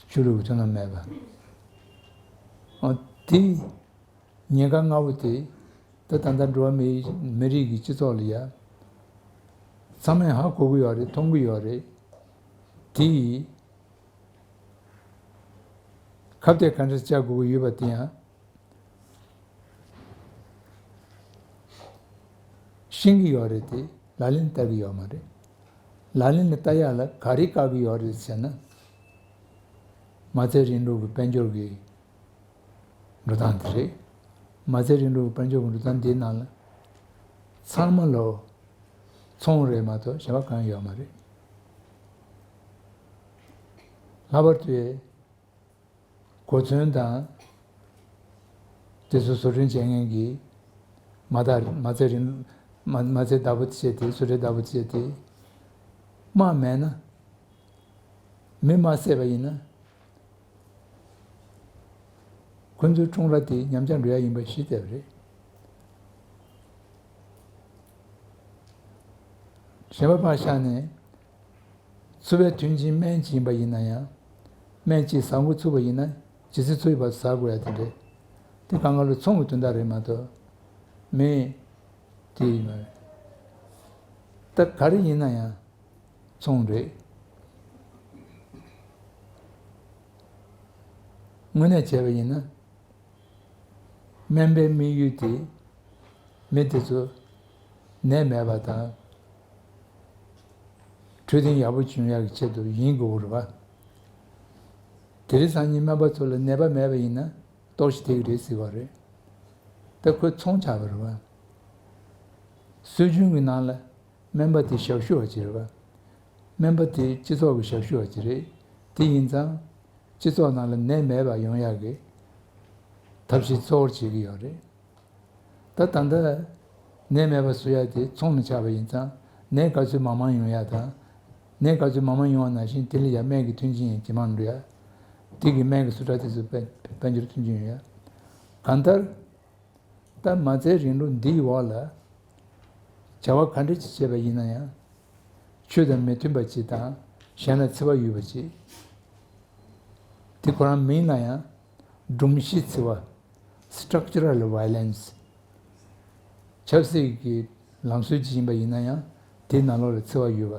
ཆོས་ལུགས་ཀྱི་མཐུན་ལམ་མེད་པ། ཨ། དེ་ཉེན་ཁ་ལྔ་པོ་དེ། ད་ད་ལྟ་འགྲོ་བ་མི་མི་རིགས་ཀྱི་སྤྱི་ཚོགས་ལ་ཡ། ཚང་མས་ཧ་གོ་གི་ཡོད་རེད། མཐོང་གི་ཡོད་རེད། དེ་ཡིས་ཁ་གཏད་ག་འདྲ་བཅག་དགོས་ཀྱི་ཡོད་པ་དེ་ཡང་ཤེས་ཀྱི་ཡོད་རེད་དེ། ལག་ལེན་བསྟར་གྱི་ཡོད་མ་རེད། ལག་ལེན་ལ་བསྟར་ཡག་ལ་ག་རེ་བཀག་གི་ཡོད་རེད་ཟེར་ན། མ་རྩའི་རིང་ལུགས་ཀྱི་དཔལ་འབྱོར་གྱི་འགྲོ་སྟངས་དེ་རེད། མ་རྩའི་རིང་ལུགས་དཔལ་འབྱོར་གྱི་འགྲོ་སྟངས་འདིའི་ནང་ལ་ཚང་མ་ལོ་ཚོང་རེད་མ་གཏོགས་གཞན་པ་གང་ཡང་ཡོད་མ་རེད། ལྷག་པར་དུ་གོ་མཚོན་དང་དེ་ཚོ་བཟོ་སྐྲུན་བྱེད་མཁན་གྱི་མ་རྩ་མ་རྩའི་རིང་མ་མ་རྩའི་བདག་པོ་བྱས་ཏེ། བཟོ་གྲྭའི་བདག་པོ་བྱས་ཏེ། དམག་མེད་ན། མི་མ་བསད་པ་ཡིན་ན། ཁོ་ཚོའི་ཁྲོམ་ར་དེ་ཉམས་ཆག་འགྲོ་ཡ་ཡིན་པ་ཤེས་བསྡད་པ་རེད། གཞན་པ་ཕར་བཞག་ནས། འཚོ་བའི་མཐུན་རྐྱེན་སྨན་གཅིག་ཡིན་པ་ཡིན་ན་ཡང་། སྨན་གཅིག་ཟ་འགོ་ཚུགས་པ་ཡིན་ན། ཇི་སྲིད་འཚོ་ཡི་བར་དུ་ཟ་དགོས་ཡ་དེ་འདྲས། དེ་གང་ག་ལོ་ཚོང་གི་དོན་དག་རེད་མ་གཏོགས། མི་དེ་ཡིན་པ་རེད། ད་ག་རེ་ཡིན་ན་ཡང་། ཚོང་རེད། དངོས་གནས་བྱས་པ་ཡིན་ན། སྨན་པའི་དམིགས་ཡུལ་དེ། མི་དེ་ཚོ་ནད་མེད་པ་དང་། འཕྲོད་བསྟེན་ཡག་པོ་བྱུང་ཡག་གི་ཆེད་དུ་ཡིན་དགོས་རེད་པ། དེ་རིང་སང་ཉིན་སྨན་པ་ཚོ་ལ་ནད་པ་མེད་པ་ཡིན་ན་ལྟོགས་ཤི་དེ་གི་རེད་ཟེར་བ་རེད། ད་ཁོས་ཚོང་ཆགས་པ་རེད་པ། སྲོལ་རྒྱུན་གྱི་ནང་ལ། སྨན་པ་དེ་ཞབས་ཞུ་བ་ཅིག་རེད་པ། སྨན་པ་དེ་སྤྱི་ཚོགས་ཀྱི་ཞབས་ཞུ་བ་ཅིག་རེད། དེ་ཡིན་ཙང་། སྤྱི་ཚོགས་ནང་ལ་ནད་མེད་པ་ཡོང་ཡག་གི་ཐབས་ཤེས་གཙོ་བོར་བྱེད་ཀྱི་ཡོད་རེད། ད་ད་ལྟ་ནད་མེད་པ་བཟོ་ཡག་དེ་ཚོང་ལ་ཆགས་པ་ཡིན་ཙང་། ནད་ག་ཚོད་མང་མང་ཡོང་ཡག་དང་། ནད་ག་ཚོད་མང་མང་ཡོང་བ་ནང་བཞིན་དེ་ལ་ཡང་སྨན་གྱི་མཐུན་རྐྱེན་ཡང་ཇེ་མང་འགྲོ་ཡག་དེ་གི་སྨན་གྱི་བཟོ་གྲྭ་དེ་ཚོ་དཔལ་དཔལ་འབྱོར་མཐུན་རྐྱེན་ཡོང་ཡག་གང་ལྟར། ད་མ་རྩའི་རིང་ལུགས་འདིའི་འོག་ལ། བྱ་བ་ག་འདྲ་ཅིག་བྱས་པ་ཡིན་ན་ཡང་། ཆོས་དང་མི་མཐུན་པ་ཅིག་དང་། གཞན་ལ་འཚེ་བ་ཡོད་པ་ཅིག་དེ་ཁོ་རང་མིང་ལ་ཡང་། སྒྲོམ་གཞི་འཚེ་བ། Structural violence། ཆབ་སྲིད་ཀྱི་ལམ་སྲོལ་ཅིག་ཡིན་པ་ཡིན་ན་ཡང་། དེའི་ནང་ལོགས་ལ་འཚེ་བ་ཡོད་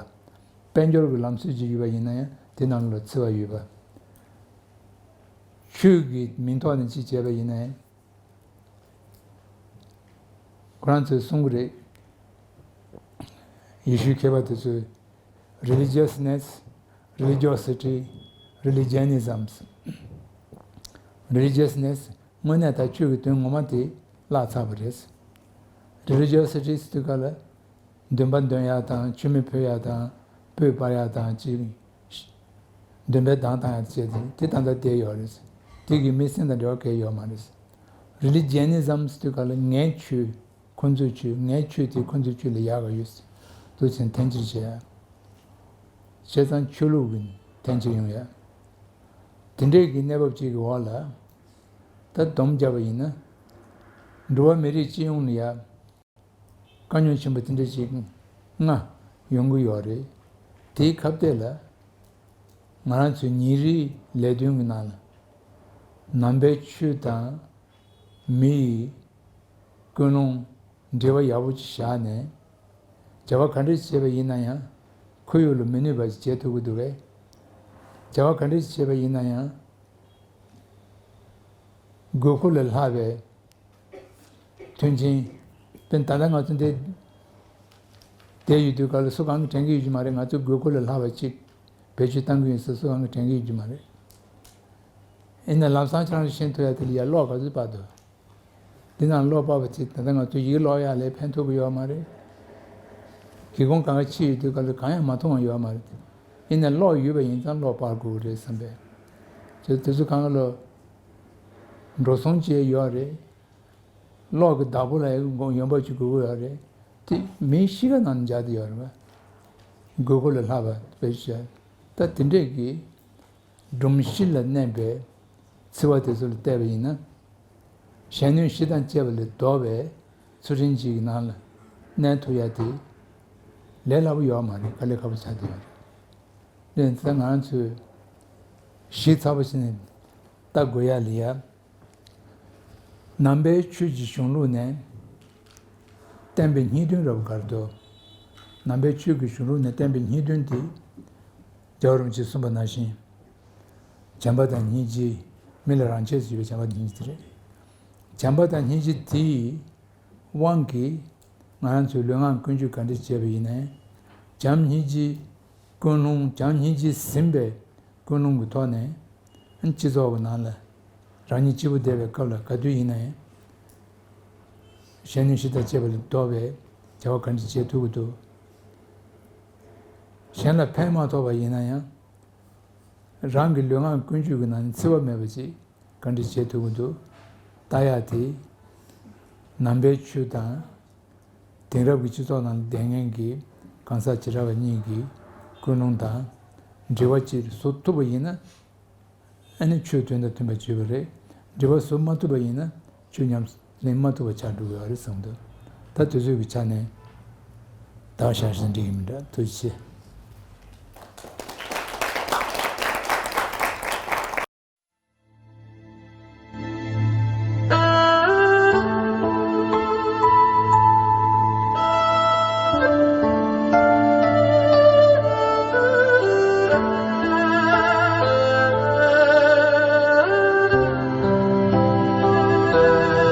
པ། དཔལ་འབྱོར་གྱི་ལམ་སྲོལ་ཅིག་ཡོད་པ་ཡིན་ན་ཡང་། དེའི་ནང་ལོགས་ལ་འཚེ་བ་ཡོད་པ། ཆོས་ཀྱི་མིང་ཐོག་ནས་ཅིག་བྱས་པ་ཡིན་ན་ཡང་། ཁོ་རང་ཚོས་གསུང་གི་རེད། ཡེ་ཤུའི་མཁས་པ་དེ་ཚོས། Religiousness, religiosity, religianisms. Religiousness། དངོས་གནས་ད་ཆོས་ཀྱི་དོན་ངོ་མ་དེ་བརླག་ཚར་བ་རེད། Religiosity་ཟེར་དུས་སྐབས་ལ། འདོན་པ་འདོན་ཡག་དང་། མཆོད་མེ་ཕུལ་ཡག་དང་། སྤོས་སྤར་ཡག་དང་ཅིག་འདོན་པའི་གདངས་བཏང་ཡག་བཅས་ཏེ། དེ་ད་ལྟ་བསྡད་ཡོད་རེད། དེ་གི་མི་སེམས་དང་འབྲེལ་བ་གང་ཡང་ཡོད་མ་རེད། Religianism་ཟེར་དུས་སྐབས་ལ། ངའི་ཆོས་ཁོ་ཚོའི་ཆོས། ངའི་ཆོས་དེ་ཁོ་ཚོའི་ཆོས་ལས་ཡག་ག་ཡོད་ཟེར་དུས་ཙམ་འཐེན་འཁྱེར་བྱེད་ཡག་བྱས་ཙང་ཆོས་ལུགས་ཀྱི་འཐེན་འཁྱེར་ཡོང་ཡག་དེ་འདྲའི་གི་གནས་བབ་ཅིག་གི་འོག་ལ། ད་སྡོམ་བརྒྱབ་པ་ཡིན་ན། འགྲོ་བ་མི་རིགས་སྤྱི་ཡོངས་ལ་ཡ། དཀའ་རྙོག་ཆེན་པོ་དེ་འདྲ་ཞིག་ལྔ་ཡོང་གི་ཡོད་རེད། དེའི་ཁ་གཏད་ལ། ང་རང་ཚོའི་ཉིན་རེའི་ལས་དོན་གྱི་ནང་ལ། ནང་པའི་ཆོས་དང་མི་ཡི་ཀུན་སློང་འབྲེལ་བ་ཡག་པོ་ཅིག་བཞག་ནས། བྱ་བ་ག་འདྲ་ཞིག་བྱས་པ་ཡིན་ན་ཡང་། ཁོར་ཡུག་ལ་མི་གནོད་པ་ཞིག་བྱེད་ཐུབ་ཀྱི་འདུག་གས། བྱ་བ་ག་འདྲ་ཞིག་བྱས་པ་ཡིན་ན་ཡང་། དགོས་མཁོ་ལས་ལྷག་པའི་མཐུན་རྐྱེན། དཔེར་ན་ད་ལྟ་ང་ཚོ་འདི་བསྡད་ཡོད་དུས་སྐབས་ལ་སུ་གང་གིས་དྲན་གྱི་ཡོད་ཀྱི་མ་རེད། ང་ཚོས་དགོས་མཁོ་ལས་ལྷག་པ་ཅིག་བེད་སྤྱོད་གཏང་གི་ཡོད་ཟེར་སུ་གང་གིས་དྲན་གྱི་ཡོད་ཀྱི་མ་རེད། ཡིན་ན་ལམ་སང་ཁྱེད་རང་ཚོས་ཤེས་ཐུབ་ཡ་དེ་ལ་ཡ་གློག་ག་ཚོད་སྤར་འདུག་འདི་ནང་གློག་སྤར་བ་ཅིག་ད་ལྟ་ང་ཚོ་ཡི་གེ་ཀློག་ཡ་ལ་ཕན་ཐོགས་ཀྱི་ཡོད་མ་རེད། སྒེའུ་ཁུང་སྒང་ག་ཕྱེ་ཡོད་དུས་སྐབས་ལ་གང་ཡང་མ་མཐོང་བ་ཡོད་མ་རེད། ཡིན་ན་གློག་ཡོད་པ་ཡིན་ཙང་གློག་སྤར་དགོས་རེད་བསམ་པས། ཁྱེད་དེ་ཚོ་གང་ག་ལོ། འགྲོ་སོང་བཅས་ཡོད་རེད། གློག་གི་བདག་པོ་ལ་ཡང་ཡོང་འབབ་ཅིག་དགོས་ཀྱི་ཡོད་རེད། དེ་མིའི་གཤིས་ཀ་ནང་འཇགས་བསྡད་ཡོད་རེད་པ། དགོས་མཁོ་ལས་ལྷག་པ་བེད་སྤྱོད། ད་དེ་འདྲས་ཀྱི་སྒྲོམ་གཞི་ལ་མནན་པའི་འཚེ་བ་དེ་ཚོ་ལ་བལྟས་པ་ཡིན་ན། གཞན་གནོད་གཞི་དང་བཅས་པ་ལས་ལྡོག་པའི་ཚུལ་ཁྲིམས་ཅིག་གི་ནང་ལ་མནན་ཐུབ་ཡ་དེ། ལས་སླ་པོ་ཡོད་མ་རེད། དཀའ་ལས་ཁག་པོ་ཆགས་བསྡད་ཡོད་རེད། དེ་ཚོ་ང་རང་ཚོས་ཞིབ་ཚགས་པོ་བྱས་ནས་ལྟ་དགོས་ཡ་ལ་ཡ། ནང་པའི་ཆོས་ཀྱི་གཞུང་ལུགས་ནས་བསྟན་པའི་སྙིང་དོན་རབ་དགར་དུ། ནང་པའི་ཆོས་ཀྱི་གཞུང་ལུགས་ནས་བསྟན་པའི་སྙིང་དོན་དེ། རྒྱལ་བ་རིན་པོ་ཆེས་གསུངས་པ་ནང་བཞིན། བྱམས་པ་དང་སྙིང་རྗེ། མི་ལ་རང་ཆས་སུ་ཡོད་པའི་བྱམས་པ་དང་སྙིང་རྗེ་དེ་རེད། བྱམས་པ་དང་སྙིང་རྗེ་དེའི་དབང་གིས་ང་རང་ཚོའི་ལུས་ངག་ཀུན་སྤྱོད་ག་འདྲ་བྱས་པ་ཡིན་ནའི། བྱམས་སྙིང་རྗེའི་ཀུན་སློང་། བྱམས་སྙིང་རྗེས་ཟིན་པའི་ཀུན་སློང་གི་ཐོག་ནས། སྤྱི་ཚོགས་ཀྱི་ནང་ལ་རང་ཉིད་གཅིག་པུ་བསྡད་པའི་སྐབས་ལ་ག་དུས་ཡིན་ན་ཡང་། གཞན་གནོད་གཞི་དང་བཅས་པ་ལས་ལྡོག་པའི་བྱ་བ་ག་འདྲ་བྱེད་ཐུབ་ཀྱི་འདུག་གཞན་ལ་ཕན་མ་ཐོགས་པ་ཡིན་ན་ཡང་། རང་གི་ལུས་ངག་ཀུན་སྤྱོད་ཀྱི་ནང་ནས་འཚེ་བ་མེད་པ་ཅིག་ག་འདྲ་བྱེད་ཐུབ་ཀྱི་འདུག་ལྟ་ཡག་དེ། ནང་པའི་ཆོས་དང་། དེང་རབས་ཀྱི་སྤྱི་ཚོགས་ནང་ལ་བསྡད་མཁན་གྱི་གང་ཟག་བྱེ་བྲག་པ་གཉིས་ཀྱི་ཀུན་སློང་དང་འབྲེལ་བ་ཅིག་བཟོ་ཐུབ་པ་ཡིན་ན། ཨ་ནི་ཆོས་དོན་དང་མཐུན་པར་བྱེད་པ་རེད། འབྲེལ་བ་བཟོ་མ་ཐུབ་པ་ཡིན་ན་ཆོས་ཉམས་ལེན་མ་ཐུབ་པ་ཆགས་འགྲོ་གི་ཡོད་རེད་བསམ་འདུག་ད་དུས་ཚོད་ཀྱི་ཆ་ནས་ད་བཞག་བཞིན་འགྲིག་གི་མི་འདྲ། ཐུགས་རྗེ་ཆེ།